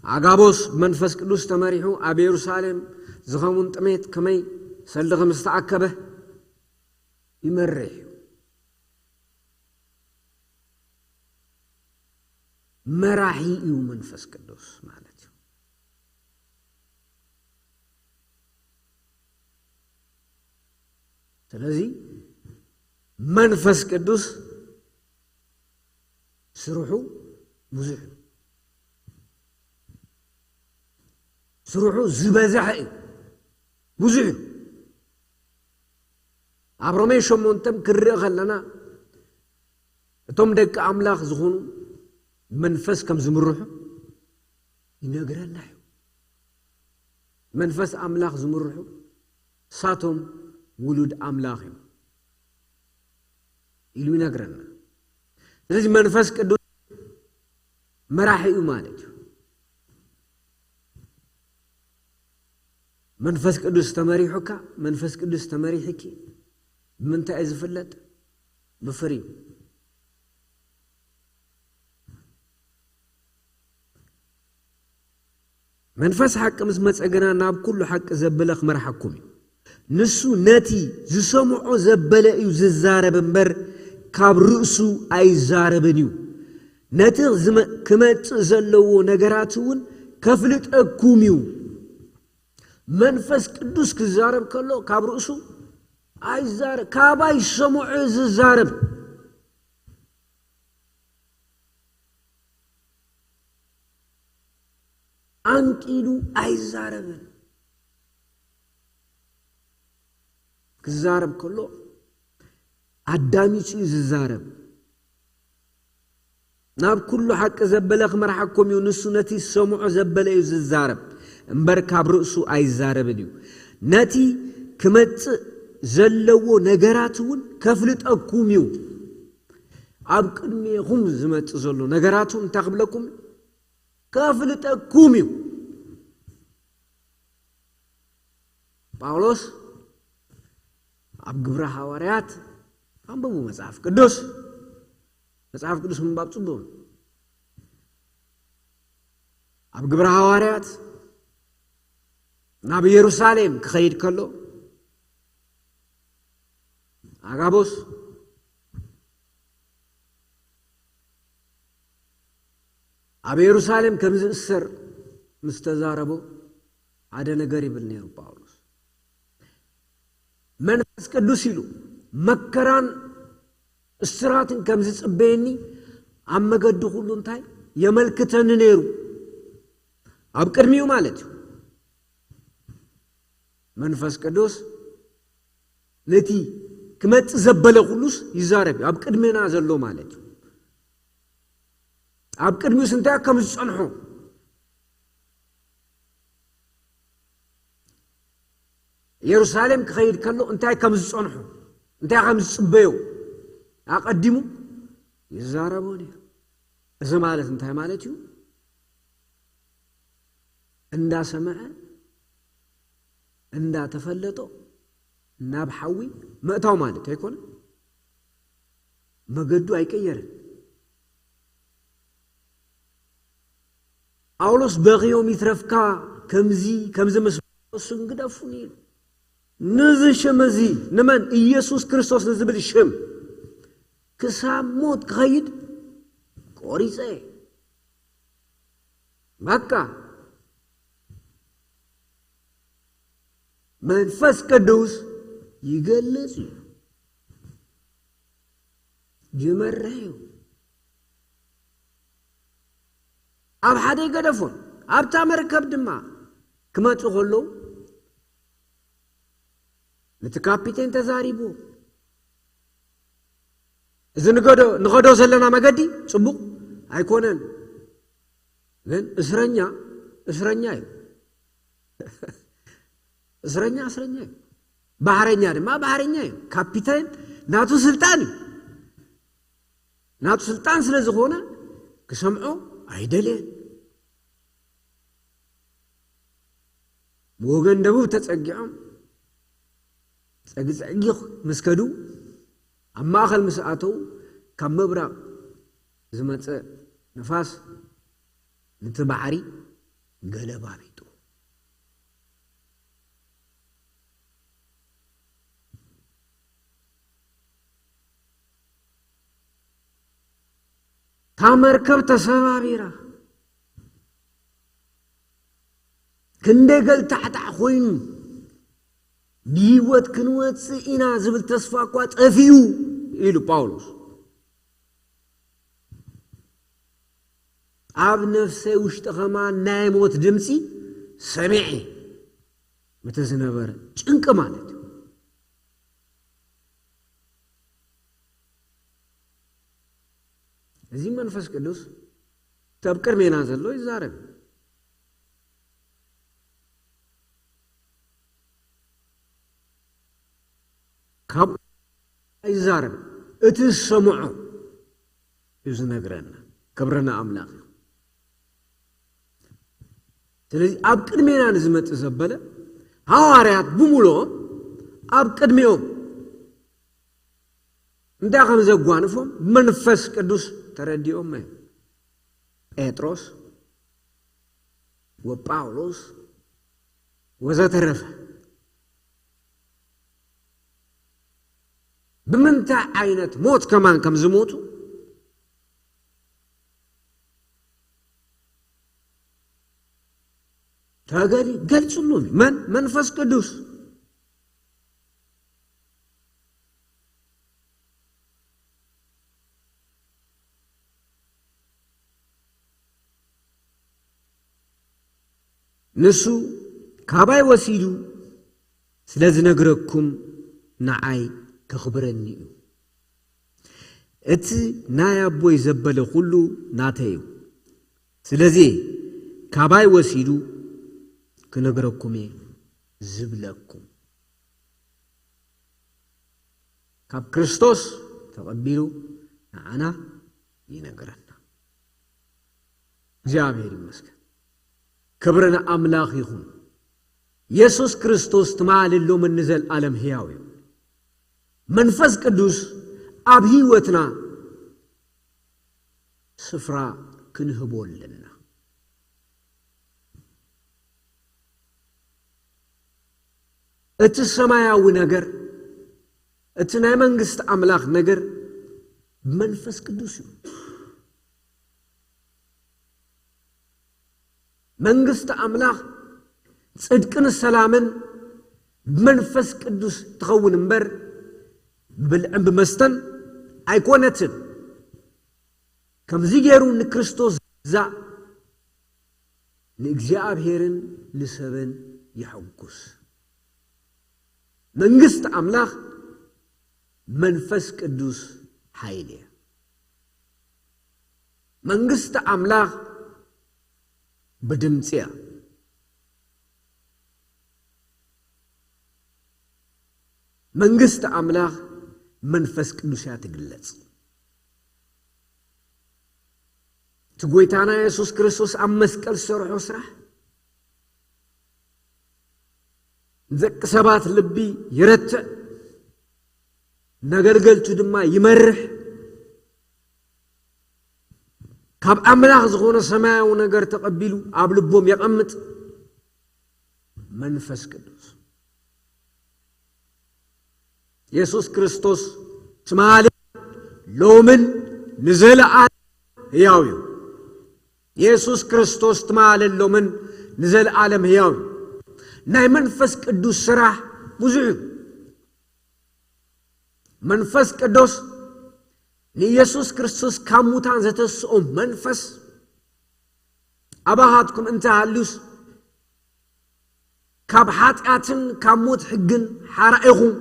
ኣጋቦስ ብመንፈስ ቅዱስ ተመሪሑ ኣብ የሩሳሌም ዝኸውን ጥሜት ከመይ ሰልዲ ከም ዝተኣከበ ይመርሕ እዩ። መራሒ እዩ መንፈስ ቅዱስ ማለት እዩ። ስለዚ መንፈስ ቅዱስ ስርሑ ብዙሕ እዩ። ስርሑ ዝበዝሐ እዩ። ብዙሕ እዩ። ኣብ ሮሜ ሸሞንተ ክንርኢ ከለና እቶም ደቂ ኣምላኽ ዝኾኑ መንፈስ ከም ዝምርሑ ይነግረና እዩ። መንፈስ ኣምላኽ ዝምርሑ ሳቶም ውሉድ ኣምላኽ እዮም ኢሉ ይነግረና። ስለዚ መንፈስ ቅዱስ መራሒ እዩ ማለት እዩ። መንፈስ ቅዱስ ተመሪሑካ፣ መንፈስ ቅዱስ ተመሪሕኪ ብምንታይ እዩ ዝፍለጥ? ብፍሪኡ። መንፈስ ሓቂ ምስ መጸ ግና ናብ ኩሉ ሓቂ ዘበለ ክመርሓኩም እዩ። ንሱ ነቲ ዝሰምዖ ዘበለ እዩ ዝዛረብ እምበር፣ ካብ ርእሱ ኣይዛረብን እዩ። ነቲ ዝመ-፣ ክመጽእ ዘለዎ ነገራት እውን ከፍልጠኩም እዩ። መንፈስ ቅዱስ ክዛረብ ከሎ ካብ ርእሱ ኣይዛረብ፣ ካባይ ዝሰምዖ ዝዛረብ። ኣንቂሉ ኣይዛረብን። ክዛረብ ከሎ ኣዳሚጹ እዩ ዝዛረብ። ናብ ኩሉ ሓቂ ዘበለ ክመርሓኩም እዩ። ንሱ ነቲ ዝሰምዖ ዘበለ እዩ ዝዛረብ እምበር፣ ካብ ርእሱ ኣይዛረብን እዩ። ነቲ ክመጽእ ዘለዎ ነገራት እውን ከፍልጠኩም እዩ። ኣብ ቅድሜኹም ዝመጽእ ዘሎ ነገራት እውን እንታይ ክብለኩም? ከፍልጠኩም እዩ። ጳውሎስ ኣብ ግብረ ሃዋርያት፣ ኣንብቡ መጽሓፍ ቅዱስ። መጽሓፍ ቅዱስ ምንባብ ጽቡቕ። ኣብ ግብረ ሃዋርያት ናብ ኢየሩሳሌም ክኸይድ ከሎ፣ ኣጋቦስ ኣብ ኢየሩሳሌም ከም ዝእሰር ምስ ተዛረቦ፣ ሓደ ነገር ይብል ነይሩ ጳውሎስ። መንፈስ ቅዱስ ኢሉ፣ መከራን እስራትን ከም ዝጽበየኒ ኣብ መገዲ ኩሉ እንታይ የመልክተኒ ነይሩ? ኣብ ቅድሚኡ ማለት እዩ። መንፈስ ቅዱስ ነቲ ክመጽእ ዘበለ ኩሉስ ይዛረብ እዩ። ኣብ ቅድሜና ዘሎ ማለት እዩ። ኣብ ቅድሚኡስ እንታይ ከም ዝጸንሖ፣ ኢየሩሳሌም ክኸይድ ከሎ እንታይ ከም ዝጸንሖ፣ እንታይ ከም ዝጽበዮ ኣቐዲሙ ይዛረቦ ነይሩ። እዚ ማለት እንታይ ማለት እዩ? እንዳሰምዐ፣ እንዳተፈለጦ ናብ ሓዊ ምእታው ማለት ኣይኮነ። መገዱ ኣይቀየርን። ጳውሎስ በኽዮም ይትረፍካ፣ ከምዚ፣ ከምዚ ምስ በሉ እሱ ግን ግደፉኒ ኢሉ። ነዚ ሽም እዚ፣ ንመን? ኢየሱስ ክርስቶስ ንዝብል ሽም ክሳብ ሞት ክኸይድ ቆሪጸ። በቃ። መንፈስ ቅዱስ ይገልጽ እዩ። ይመርሕ እዩ። ኣብ ሓደ ይገደፎም። ኣብታ መርከብ ድማ ክመጹ ከለዉ ነቲ ካፒቴን ተዛሪቡ፣ "እዚ ንገዶ-፣ ንኸዶ ዘለና መገዲ ጽቡቕ ኣይኮነን፣ ግን እስረኛ እስረኛ እዩ። እስረኛ እስረኛ እዩ። ባሕረኛ ድማ ባሕረኛ እዩ። ካፒቴን ናቱ ስልጣን እዩ። ናቱ ስልጣን ስለ ዝኾነ ክሰምዖ ኣይደልየን።" ብወገን ደቡብ ተጸጊዖም ጸግጸጊ ምስ ከዱ፣ ኣብ ማእከል ምስ ኣተዉ፣ ካብ ምብራቕ ዝመጸ ንፋስ ነቲ ባሕሪ ገለባቢጡ። እታ ኣብ መርከብ ተሰባቢራ፣ ክንደይ ገልታዕታዕ ኮይኑ፣ ብህይወት ክንወፅእ ኢና ዝብል ተስፋ እኳ ጠፊኡ ኢሉ ጳውሎስ። ኣብ ነፍሰይ ውሽጢ ከማን ናይ ሞት ድምፂ ሰሚዐ። እቲ ዝነበረ ጭንቂ ማለት እዩ። እዚ መንፈስ ቅዱስ ኣብ ቅድሜና ዘሎ ይዛረብ። ካብ ይዛረብ፣ እቲ ዝሰምዖ እዩ ዝነግረና። ክብሪ ንኣምላኽ እዩ። ስለዚ ኣብ ቅድሜና ንዝመጽእ ዘበለ፣ ሃዋርያት ብምልኦም ኣብ ቅድሚኦም እንታይ ከም ዘጓንፎም መንፈስ ቅዱስ ተረዲኦም እዮም። ጴጥሮስ ወጳውሎስ ወዘተረፈ። ብምንታይ ዓይነት ሞት ከማን ከም ዝሞቱ ተገሊ ገልጽሉም። መን? መንፈስ ቅዱስ። ንሱ ካባይ ወሲዱ ስለ ዝነግረኩም ንዓይ ከኽብረኒ እዩ። እቲ ናይ ኣቦይ ዘበለ ኩሉ ናተይ እዩ። ስለዚ ካባይ ወሲዱ ክነግረኩም እየ ዝብለኩም። ካብ ክርስቶስ ተቐቢሉ ንዓና ይነግረና። እግዚኣብሔር ይመስገን። ክብሪ ንኣምላኽ ይኹን። የሱስ ክርስቶስ ትማልን ሎምን ንዘለኣለም ህያው እዩ። መንፈስ ቅዱስ ኣብ ህይወትና ስፍራ ክንህቦ ኣለና። እቲ ሰማያዊ ነገር፣ እቲ ናይ መንግስቲ ኣምላኽ ነገር ብመንፈስ ቅዱስ እዩ። መንግስቲ ኣምላኽ ጽድቅን ሰላምን ብመንፈስ ቅዱስ ትኸውን እምበር ብብልዕን ብመስተን ኣይኮነትን። ከምዚ ገይሩ ንክርስቶስ ዝግዛእ ንእግዚኣብሔርን ንሰብን የሐጉስ። መንግስቲ ኣምላኽ መንፈስ ቅዱስ ሓይሊ እያ። መንግስቲ ኣምላኽ ብድምፂ እያ። መንግስቲ ኣምላኽ መንፈስ ቅዱስ እያ ትግለጽ። እቲ ጎይታና የሱስ ክርስቶስ ኣብ መስቀል ዝሰርሖ ስራሕ ንደቂ ሰባት ልቢ ይረትዕ፣ ነገልገልቱ ድማ ይመርሕ። ካብ ኣምላኽ ዝኾነ ሰማያዊ ነገር ተቐቢሉ ኣብ ልቦም የቐምጥ መንፈስ ቅዱስ። የሱስ ክርስቶስ ትማሊ ሎምን ንዘለኣለም ህያው እዩ። የሱስ ክርስቶስ ትማልን ሎምን ንዘለኣለም ህያው እዩ። ናይ መንፈስ ቅዱስ ስራሕ ብዙሕ እዩ። መንፈስ ቅዱስ ንኢየሱስ ክርስቶስ ካብ ሙታን ዘተስኦ መንፈስ ኣባኻትኩም እንተሃልዩስ ካብ ሓጢኣትን ካብ ሞት ሕግን ሓራ ኢኹም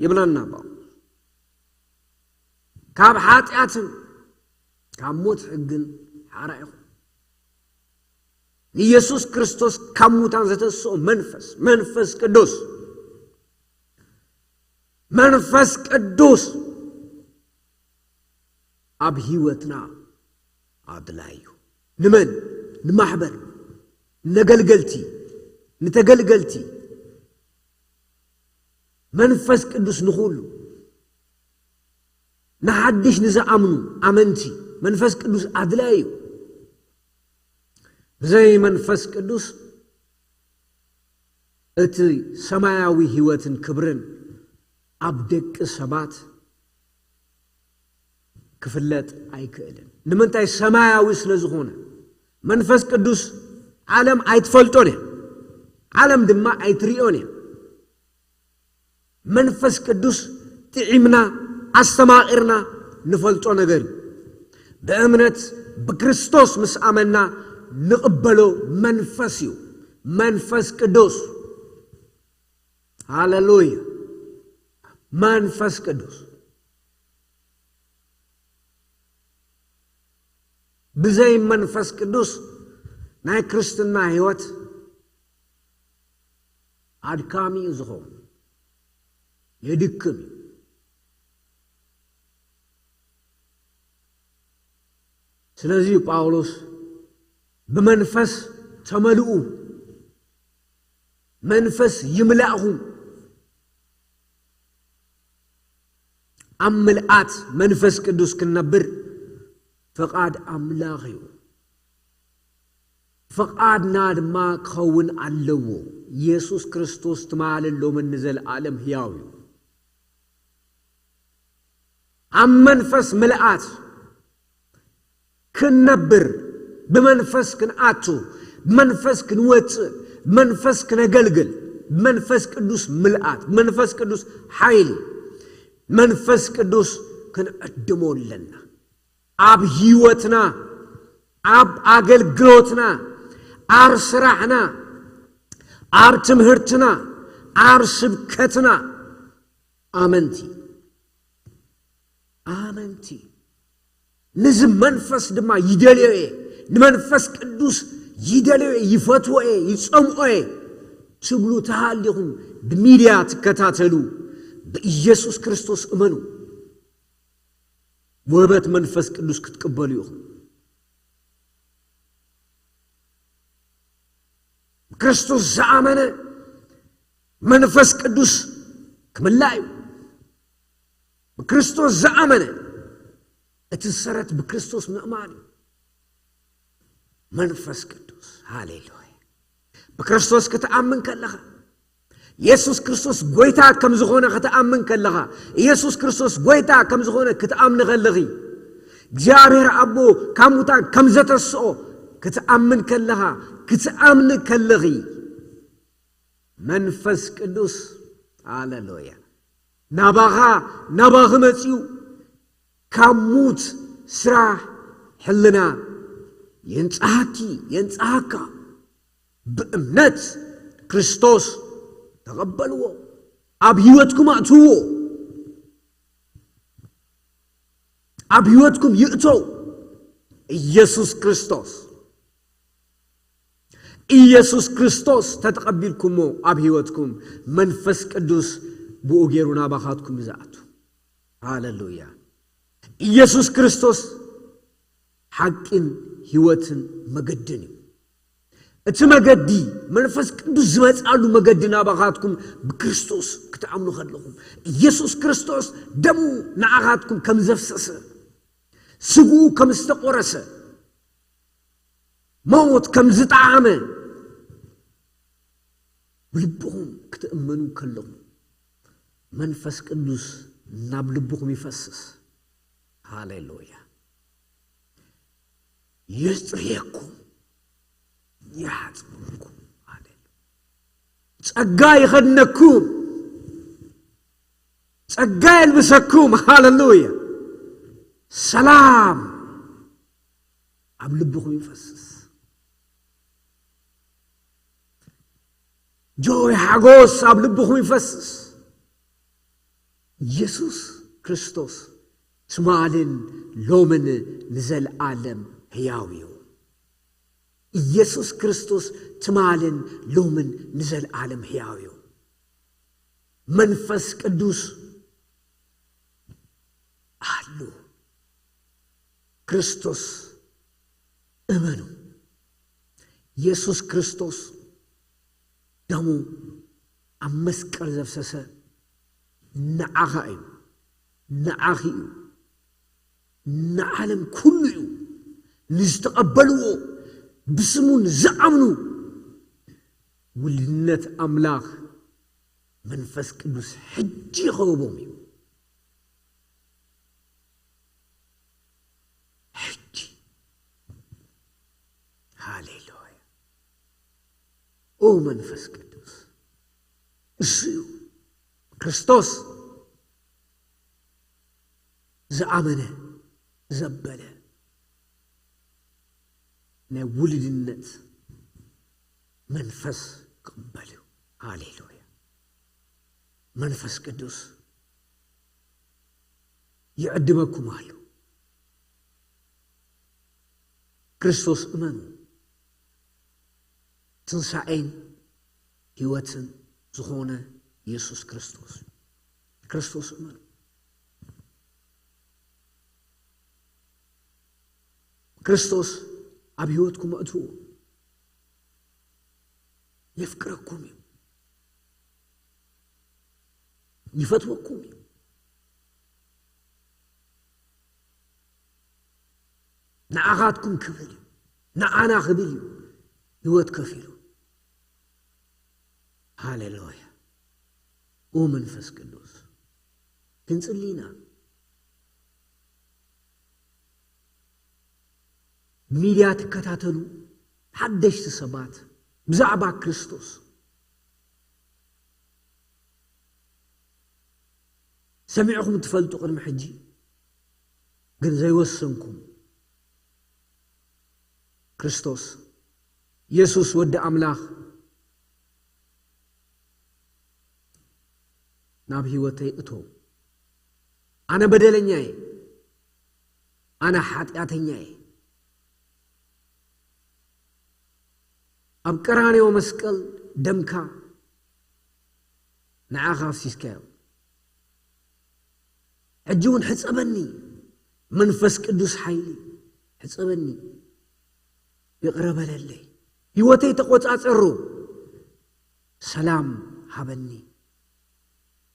ይብለና ጳውሎስ። ካብ ሓጢኣትን ካብ ሞት ሕግን ሓራ ኢኹም። ንኢየሱስ ክርስቶስ ካብ ሙታን ዘተስኦ መንፈስ፣ መንፈስ ቅዱስ፣ መንፈስ ቅዱስ ኣብ ህይወትና ኣድላይ እዩ። ንመን? ንማሕበር፣ ነገልገልቲ፣ ንተገልገልቲ። መንፈስ ቅዱስ ንኹሉ፣ ንሓድሽ ንዝኣምኑ ኣመንቲ መንፈስ ቅዱስ ኣድላይ እዩ። ብዘይ መንፈስ ቅዱስ እቲ ሰማያዊ ህይወትን ክብርን ኣብ ደቂ ሰባት ክፍለጥ ኣይክእልን። ንምንታይ? ሰማያዊ ስለ ዝኾነ። መንፈስ ቅዱስ ዓለም ኣይትፈልጦን እያ፣ ዓለም ድማ ኣይትሪኦን እያ። መንፈስ ቅዱስ ጥዒምና ኣስተማቒርና ንፈልጦ ነገር እዩ። ብእምነት ብክርስቶስ ምስ ኣመና ንቕበሎ መንፈስ እዩ። መንፈስ ቅዱስ። ሃሌሉያ። መንፈስ ቅዱስ። ብዘይ መንፈስ ቅዱስ ናይ ክርስትና ህይወት ኣድካሚ እዩ ዝኸውን፣ የድክም እዩ። ስለዚ እዩ ጳውሎስ ብመንፈስ ተመልኡ፣ መንፈስ ይምላእኹም። ኣብ ምልኣት መንፈስ ቅዱስ ክንነብር ፍቓድ ኣምላኽ እዩ። ፍቓድና ድማ ክኸውን ኣለዎ። ኢየሱስ ክርስቶስ ትማልን ሎምን ንዘለኣለም ህያው እዩ። ኣብ መንፈስ ምልኣት ክንነብር፣ ብመንፈስ ክንኣቱ፣ ብመንፈስ ክንወጽእ፣ ብመንፈስ ክነገልግል፣ ብመንፈስ ቅዱስ ምልኣት፣ ብመንፈስ ቅዱስ ሓይሊ፣ መንፈስ ቅዱስ ክንዕድሞ ኣለና። ኣብ ህይወትና፣ ኣብ ኣገልግሎትና፣ ኣብ ስራሕና፣ ኣብ ትምህርትና፣ ኣብ ስብከትና፣ ኣመንቲ፣ ኣመንቲ። ነዚ መንፈስ ድማ ይደልዮ እየ፣ ንመንፈስ ቅዱስ ይደልዮ እየ፣ ይፈትዎ እየ፣ ይጸምኦ እየ ትብሉ ተሃሊኹም፣ ብሚድያ ትከታተሉ፣ ብኢየሱስ ክርስቶስ እመኑ። ውህበት መንፈስ ቅዱስ ክትቅበሉ ኢኹም። ክርስቶስ ዝኣመነ መንፈስ ቅዱስ ክምላእ እዩ። ብክርስቶስ ዝኣመነ እቲ ሰረት ብክርስቶስ ምእማን እዩ። መንፈስ ቅዱስ፣ ሃሌሉያ። ብክርስቶስ ክትኣምን ከለኻ፣ ኢየሱስ ክርስቶስ ጎይታ ከም ዝኾነ ክትኣምን ከለኻ፣ ኢየሱስ ክርስቶስ ጎይታ ከም ዝኾነ ክትኣምኒ ከለኺ፣ እግዚኣብሔር ኣቦ ካብ ሙታን ከም ዘተስኦ ክትኣምን ከለኻ፣ ክትኣምኒ ከለኺ፣ መንፈስ ቅዱስ፣ ሃሌሉያ፣ ናባኻ፣ ናባኺ መጺኡ፣ ካብ ሙት ስራሕ ሕልና የንጽሃኪ፣ የንጽሃካ። ብእምነት ክርስቶስ ተቐበልዎ፣ ኣብ ህይወትኩም ኣእትውዎ። ኣብ ህይወትኩም ይእተው። ኢየሱስ ክርስቶስ፣ ኢየሱስ ክርስቶስ ተተቐቢልኩሞ ኣብ ህይወትኩም፣ መንፈስ ቅዱስ ብኡ ገይሩ ናባኻትኩም እዩ ዝኣቱ። ሃሌሉያ። ኢየሱስ ክርስቶስ ሓቂን ህይወትን መገድን እዩ። እቲ መገዲ፣ መንፈስ ቅዱስ ዝመጻሉ መገዲ ናባኻትኩም ብክርስቶስ ክትኣምኑ ከለኹም፣ ኢየሱስ ክርስቶስ ደሙ ንዓኻትኩም ከም ዘፍሰሰ፣ ስግኡ ከም ዝተቖረሰ፣ ሞት ከም ዝጠዓመ ብልብኹም ክትእመኑ ከለኹም፣ መንፈስ ቅዱስ ናብ ልብኹም ይፈስስ። ሃሌሉያ። የጽርየኩም፣ ይሓጽበኩም። ሃሌሉያ። ጸጋ ይኸድነኩም፣ ጸጋ የልብሰኩም። ሃሌሉያ። ሰላም ኣብ ልብኹም ይፈስስ። ጆይ፣ ሓጎስ ኣብ ልብኹም ይፈስስ። ኢየሱስ ክርስቶስ ትማልን ሎምን ንዘለኣለም ህያው እዩ። ኢየሱስ ክርስቶስ ትማልን ሎምን ንዘለኣለም ህያው እዩ። መንፈስ ቅዱስ ኣሉ። ክርስቶስ እመኑ። ኢየሱስ ክርስቶስ ደሙ ኣብ መስቀል ዘፍሰሰ ንዓኻ እዩ፣ ንዓኺ እዩ፣ ንዓለም ኩሉ እዩ። ንዝተቐበልዎ፣ ብስሙ ንዝኣምኑ፣ ውልድነት ኣምላኽ መንፈስ ቅዱስ ሕጂ ይኸውቦም እዩ። ኦ መንፈስ ቅዱስ፣ እሱ እዩ ክርስቶስ ዝኣመነ ዘበለ ናይ ውልድነት መንፈስ ክቕበል እዩ። ሃሌሉያ! መንፈስ ቅዱስ ይዕድመኩም ኣሎ። ክርስቶስ እመኑ። ትንሳኤን ህይወትን ዝኾነ ኢየሱስ ክርስቶስ እዩ። ክርስቶስ እመኑ። ክርስቶስ ኣብ ህይወትኩም ኣእትዎ። የፍቅረኩም እዩ። ይፈትወኩም እዩ። ንዓኻትኩም ክብል እዩ። ንዓና ክብል እዩ ህይወት ከፊሉ። ሃሌሉያ! ኦ መንፈስ ቅዱስ፣ ክንጽሊ ኢና። ሚድያ ትከታተሉ ሓደሽቲ ሰባት ብዛዕባ ክርስቶስ ሰሚዕኹም ትፈልጡ ቅድሚ ሕጂ፣ ግን ዘይወሰንኩም፣ ክርስቶስ የሱስ ወዲ ኣምላኽ ናብ ህይወተይ እቶ። ኣነ በደለኛ እየ። ኣነ ሓጢኣተኛ እየ። ኣብ ቀራንዮ መስቀል ደምካ ንዓኻ ኣፍሲስካዮ። ሕጂ እውን ሕጸበኒ፣ መንፈስ ቅዱስ ሓይሊ ሕጸበኒ፣ ይቕረ በለለይ፣ ህይወተይ ተቖጻጸሮ፣ ሰላም ሃበኒ፣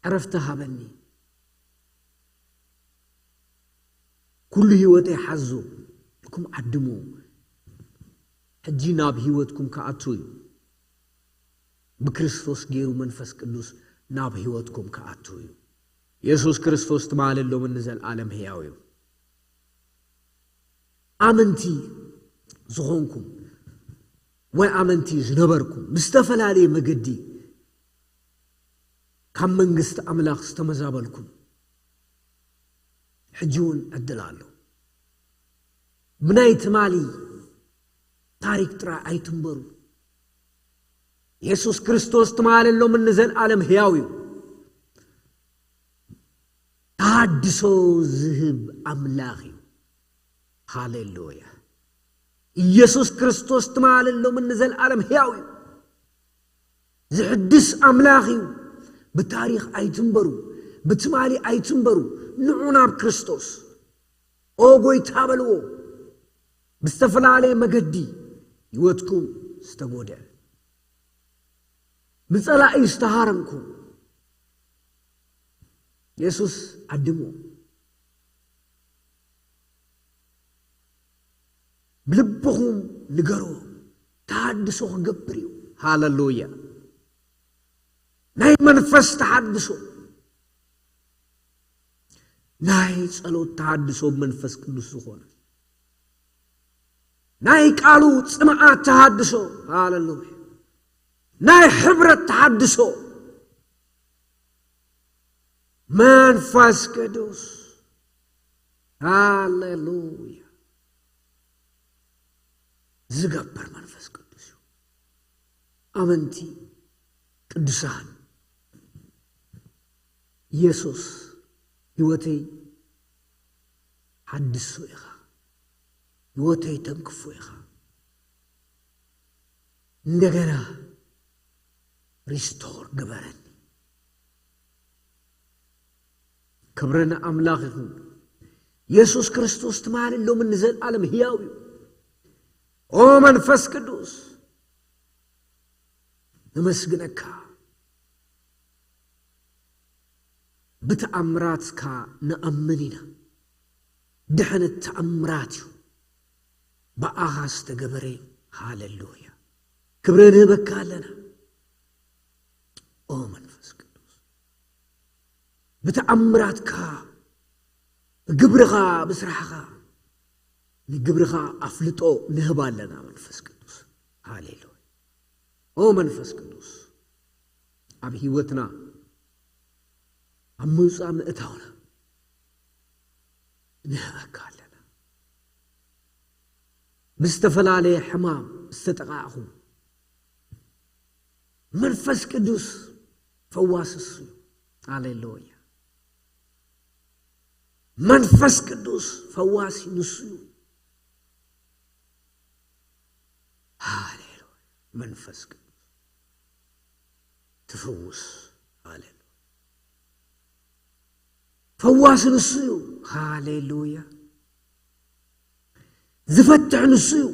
ዕረፍቲ ሃበኒ። ኩሉ ህይወተይ ሓዞ ኢልኩም ዓድሙ። ሕጂ ናብ ህይወትኩም ክኣቱ እዩ። ብክርስቶስ ገይሩ መንፈስ ቅዱስ ናብ ህይወትኩም ክኣቱ እዩ። የሱስ ክርስቶስ ትማልን ሎምን ንዘለኣለም ህያው እዩ። ኣመንቲ ዝኾንኩም ወይ ኣመንቲ ዝነበርኩም ብዝተፈላለየ መገዲ ካብ መንግስቲ ኣምላኽ ዝተመዛበልኩም፣ ሕጂ እውን ዕድል ኣሎ። ብናይ ትማሊ ታሪክ ጥራይ ኣይትንበሩ። የሱስ ክርስቶስ ትማልን ሎምን ንዘለኣለም ህያው እዩ። ተሃድሶ ዝህብ ኣምላኽ እዩ። ሃሌሉያ! ኢየሱስ ክርስቶስ ትማልን ሎምን ንዘለኣለም ህያው እዩ። ዝሕድስ ኣምላኽ እዩ። ብታሪኽ ኣይትንበሩ፣ ብትማሊ ኣይትንበሩ። ንዑ ናብ ክርስቶስ። ኦ ጎይታ በልዎ። ብዝተፈላለየ መገዲ ህይወትኩም ዝተጎድአ፣ ብጸላኢ ዝተሃረምኩም፣ የሱስ ዓድሞ። ብልብኹም ንገርዎ። ተሃድሶ ክገብር እዩ። ሃሌሉያ! ናይ መንፈስ ተሃድሶ፣ ናይ ጸሎት ተሃድሶ፣ መንፈስ ቅዱስ ዝኾነ ናይ ቃሉ ጽምኣት ተሃድሶ። ሃሌሉያ! ናይ ሕብረት ተሃድሶ፣ መንፈስ ቅዱስ። ሃሌሉያ! ዝገብር መንፈስ ቅዱስ እዩ። ኣመንቲ ቅዱሳን፣ ኢየሱስ ህይወተይ ሓድሶ ኢኻ፣ ህይወተይ ተንክፎ ኢኻ፣ እንደገና ሪስቶር ግበረኒ። ክብሪ ንኣምላኽ ይኹን። የሱስ ክርስቶስ ትማልን ሎምን ንዘለኣለም ህያው እዩ። ኦ መንፈስ ቅዱስ፣ ነመስግነካ። ብተኣምራትካ ንኣምን ኢና። ድሕነት ተኣምራት እዩ። ብኣኻ ዝተገበረ። ሃሌሉያ! ክብሪ ንህበካ ኣለና። ኦ መንፈስ ቅዱስ፣ ብተኣምራትካ፣ ብግብርኻ፣ ብስራሕኻ፣ ንግብርኻ ኣፍልጦ ንህብ ኣለና። መንፈስ ቅዱስ፣ ሃሌሉያ! ኦ መንፈስ ቅዱስ፣ ኣብ ህይወትና፣ ኣብ ምውፃእ ምእታውና ንህበካ ኣለና። ብዝተፈላለየ ሕማም ዝተጠቓዕኹ፣ መንፈስ ቅዱስ ፈዋሲ እሱ እዩ። ሃሌሉያ። መንፈስ ቅዱስ ፈዋሲ ንሱ እዩ። ሃሌሉያ። መንፈስ ቅዱስ ትፍውስ። ሃሌሉያ። ፈዋሲ ንሱ እዩ። ሃሌሉያ። ዝፈትሕ ንሱ እዩ።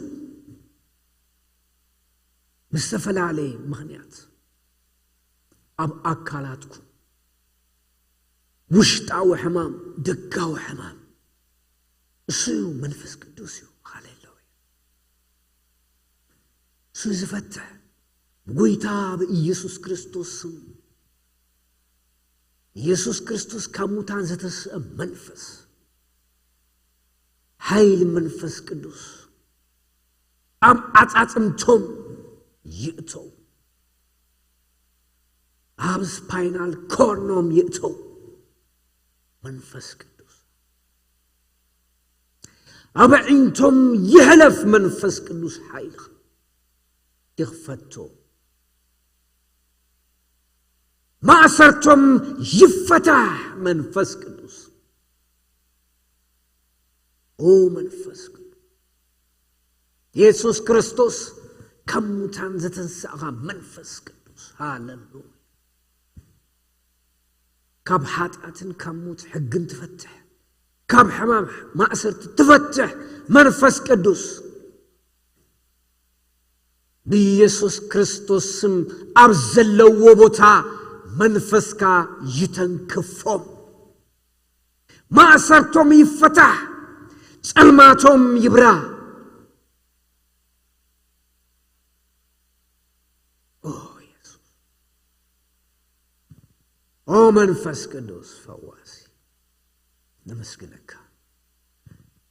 ብዝተፈላለየ ምኽንያት ኣብ ኣካላትኩም ውሽጣዊ ሕማም፣ ደጋዊ ሕማም፣ እሱ እዩ፣ መንፈስ ቅዱስ እዩ። ሃሌሉያ። እሱ ዝፈትሕ ብጎይታ ብኢየሱስ ክርስቶስ ስም፣ ኢየሱስ ክርስቶስ ካብ ሙታን ዘተስአ መንፈስ፣ ሓይሊ መንፈስ ቅዱስ ኣብ ዓጻጽምቶም ይእተው፣ ኣብ ስፓይናል ኮርኖም ይእተው። መንፈስ ቅዱስ ኣብ ኣዒንቶም ይሕለፍ። መንፈስ ቅዱስ ሓይልኻ ይኽፈቶ። ማእሰርቶም ይፈታሕ። መንፈስ ቅዱስ፣ ኦ መንፈስ ቅዱስ፣ የሱስ ክርስቶስ ካብ ሙታን ዘተንሳእኻ መንፈስ ቅዱስ፣ ሃሌሉያ። ካብ ሓጢኣትን ካብ ሞት ሕግን ትፈትሕ፣ ካብ ሕማም ማእሰርቲ ትፈትሕ መንፈስ ቅዱስ፣ ብኢየሱስ ክርስቶስ ስም ኣብ ዘለዎ ቦታ መንፈስካ ይተንክፎም። ማእሰርቶም ይፈታሕ፣ ጸልማቶም ይብራ። ኦ የሱስ፣ ኦ መንፈስ ቅዱስ ፈዋሲ፣ ነመስግነካ፣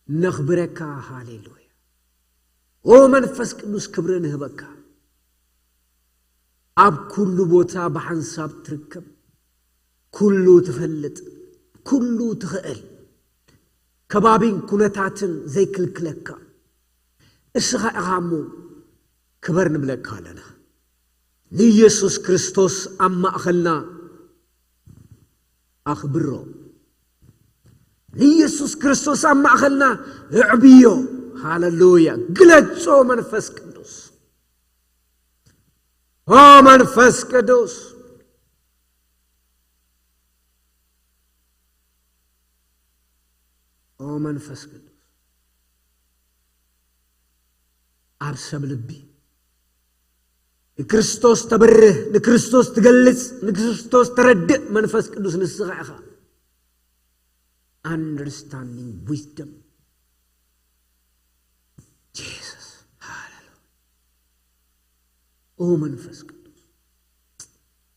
ነኽብረካ። ሃሌሉያ። ኦ መንፈስ ቅዱስ፣ ክብሪ ንህበካ። ኣብ ኩሉ ቦታ ብሓንሳብ ትርከብ፣ ኩሉ ትፈልጥ፣ ኩሉ ትኽእል፣ ከባቢን ኩነታትን ዘይክልክለካ እስኻ ኢኻ እሞ፣ ክበር ንብለካ ኣለና። ንኢየሱስ ክርስቶስ ኣብ ማእኸልና ኣኽብሮ። ንኢየሱስ ክርስቶስ ኣብ ማእኸልና ኣዕብዮ። ሃሌሉያ። ግለጾ መንፈስ ቅዱስ። ኦ መንፈስ ቅዱስ፣ ኦ መንፈስ ቅዱስ፣ ኣብ ሰብ ልቢ ንክርስቶስ ተብርህ፣ ንክርስቶስ ትገልጽ፣ ንክርስቶስ ተረድእ መንፈስ ቅዱስ ንስኻ ኢኻ። Understanding wisdom. Jesus. ሃሌሉያ። ኦ መንፈስ ቅዱስ፣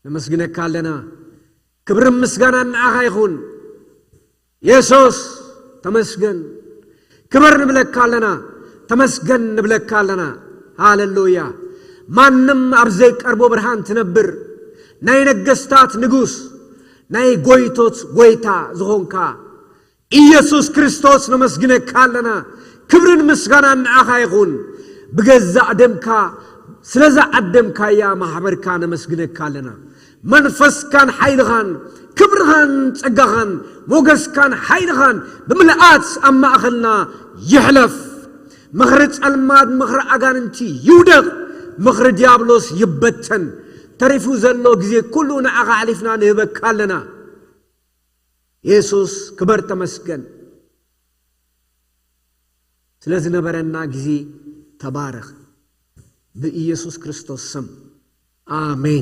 ነመስግነካ ኣለና። ክብርን ምስጋናን ንዓኻ ይኹን። የሱስ ተመስገን። ክብር ንብለካ ኣለና። ተመስገን ንብለካ ኣለና። ሃሌሉያ። ማንም ኣብ ዘይቀርቦ ብርሃን ትነብር፣ ናይ ነገስታት ንጉስ፣ ናይ ጎይቶት ጎይታ ዝኾንካ ኢየሱስ ክርስቶስ ነመስግነካ ኣለና። ክብርን ምስጋናን ንዓኻ ይኹን። ብገዛእ ደምካ ስለዛ ዓደምካያ ማሕበርካ ነመስግነካ ኣለና። መንፈስካን ሓይልኻን፣ ክብርኻን ጸጋኻን፣ ሞገስካን ሓይልኻን ብምልኣት ኣብ ማእኸልና ይሕለፍ። ምኽሪ ጸልማት፣ ምኽሪ ኣጋንንቲ ይውደቕ። ምኽሪ ዲያብሎስ ይበተን። ተሪፉ ዘሎ ግዜ ኩሉ ንዓኻ ኣሕሊፍና ንህበካ ኣለና። የሱስ ክበር፣ ተመስገን። ስለ ዝነበረና ግዜ ተባረኽ። ብኢየሱስ ክርስቶስ ስም፣ ኣሜን።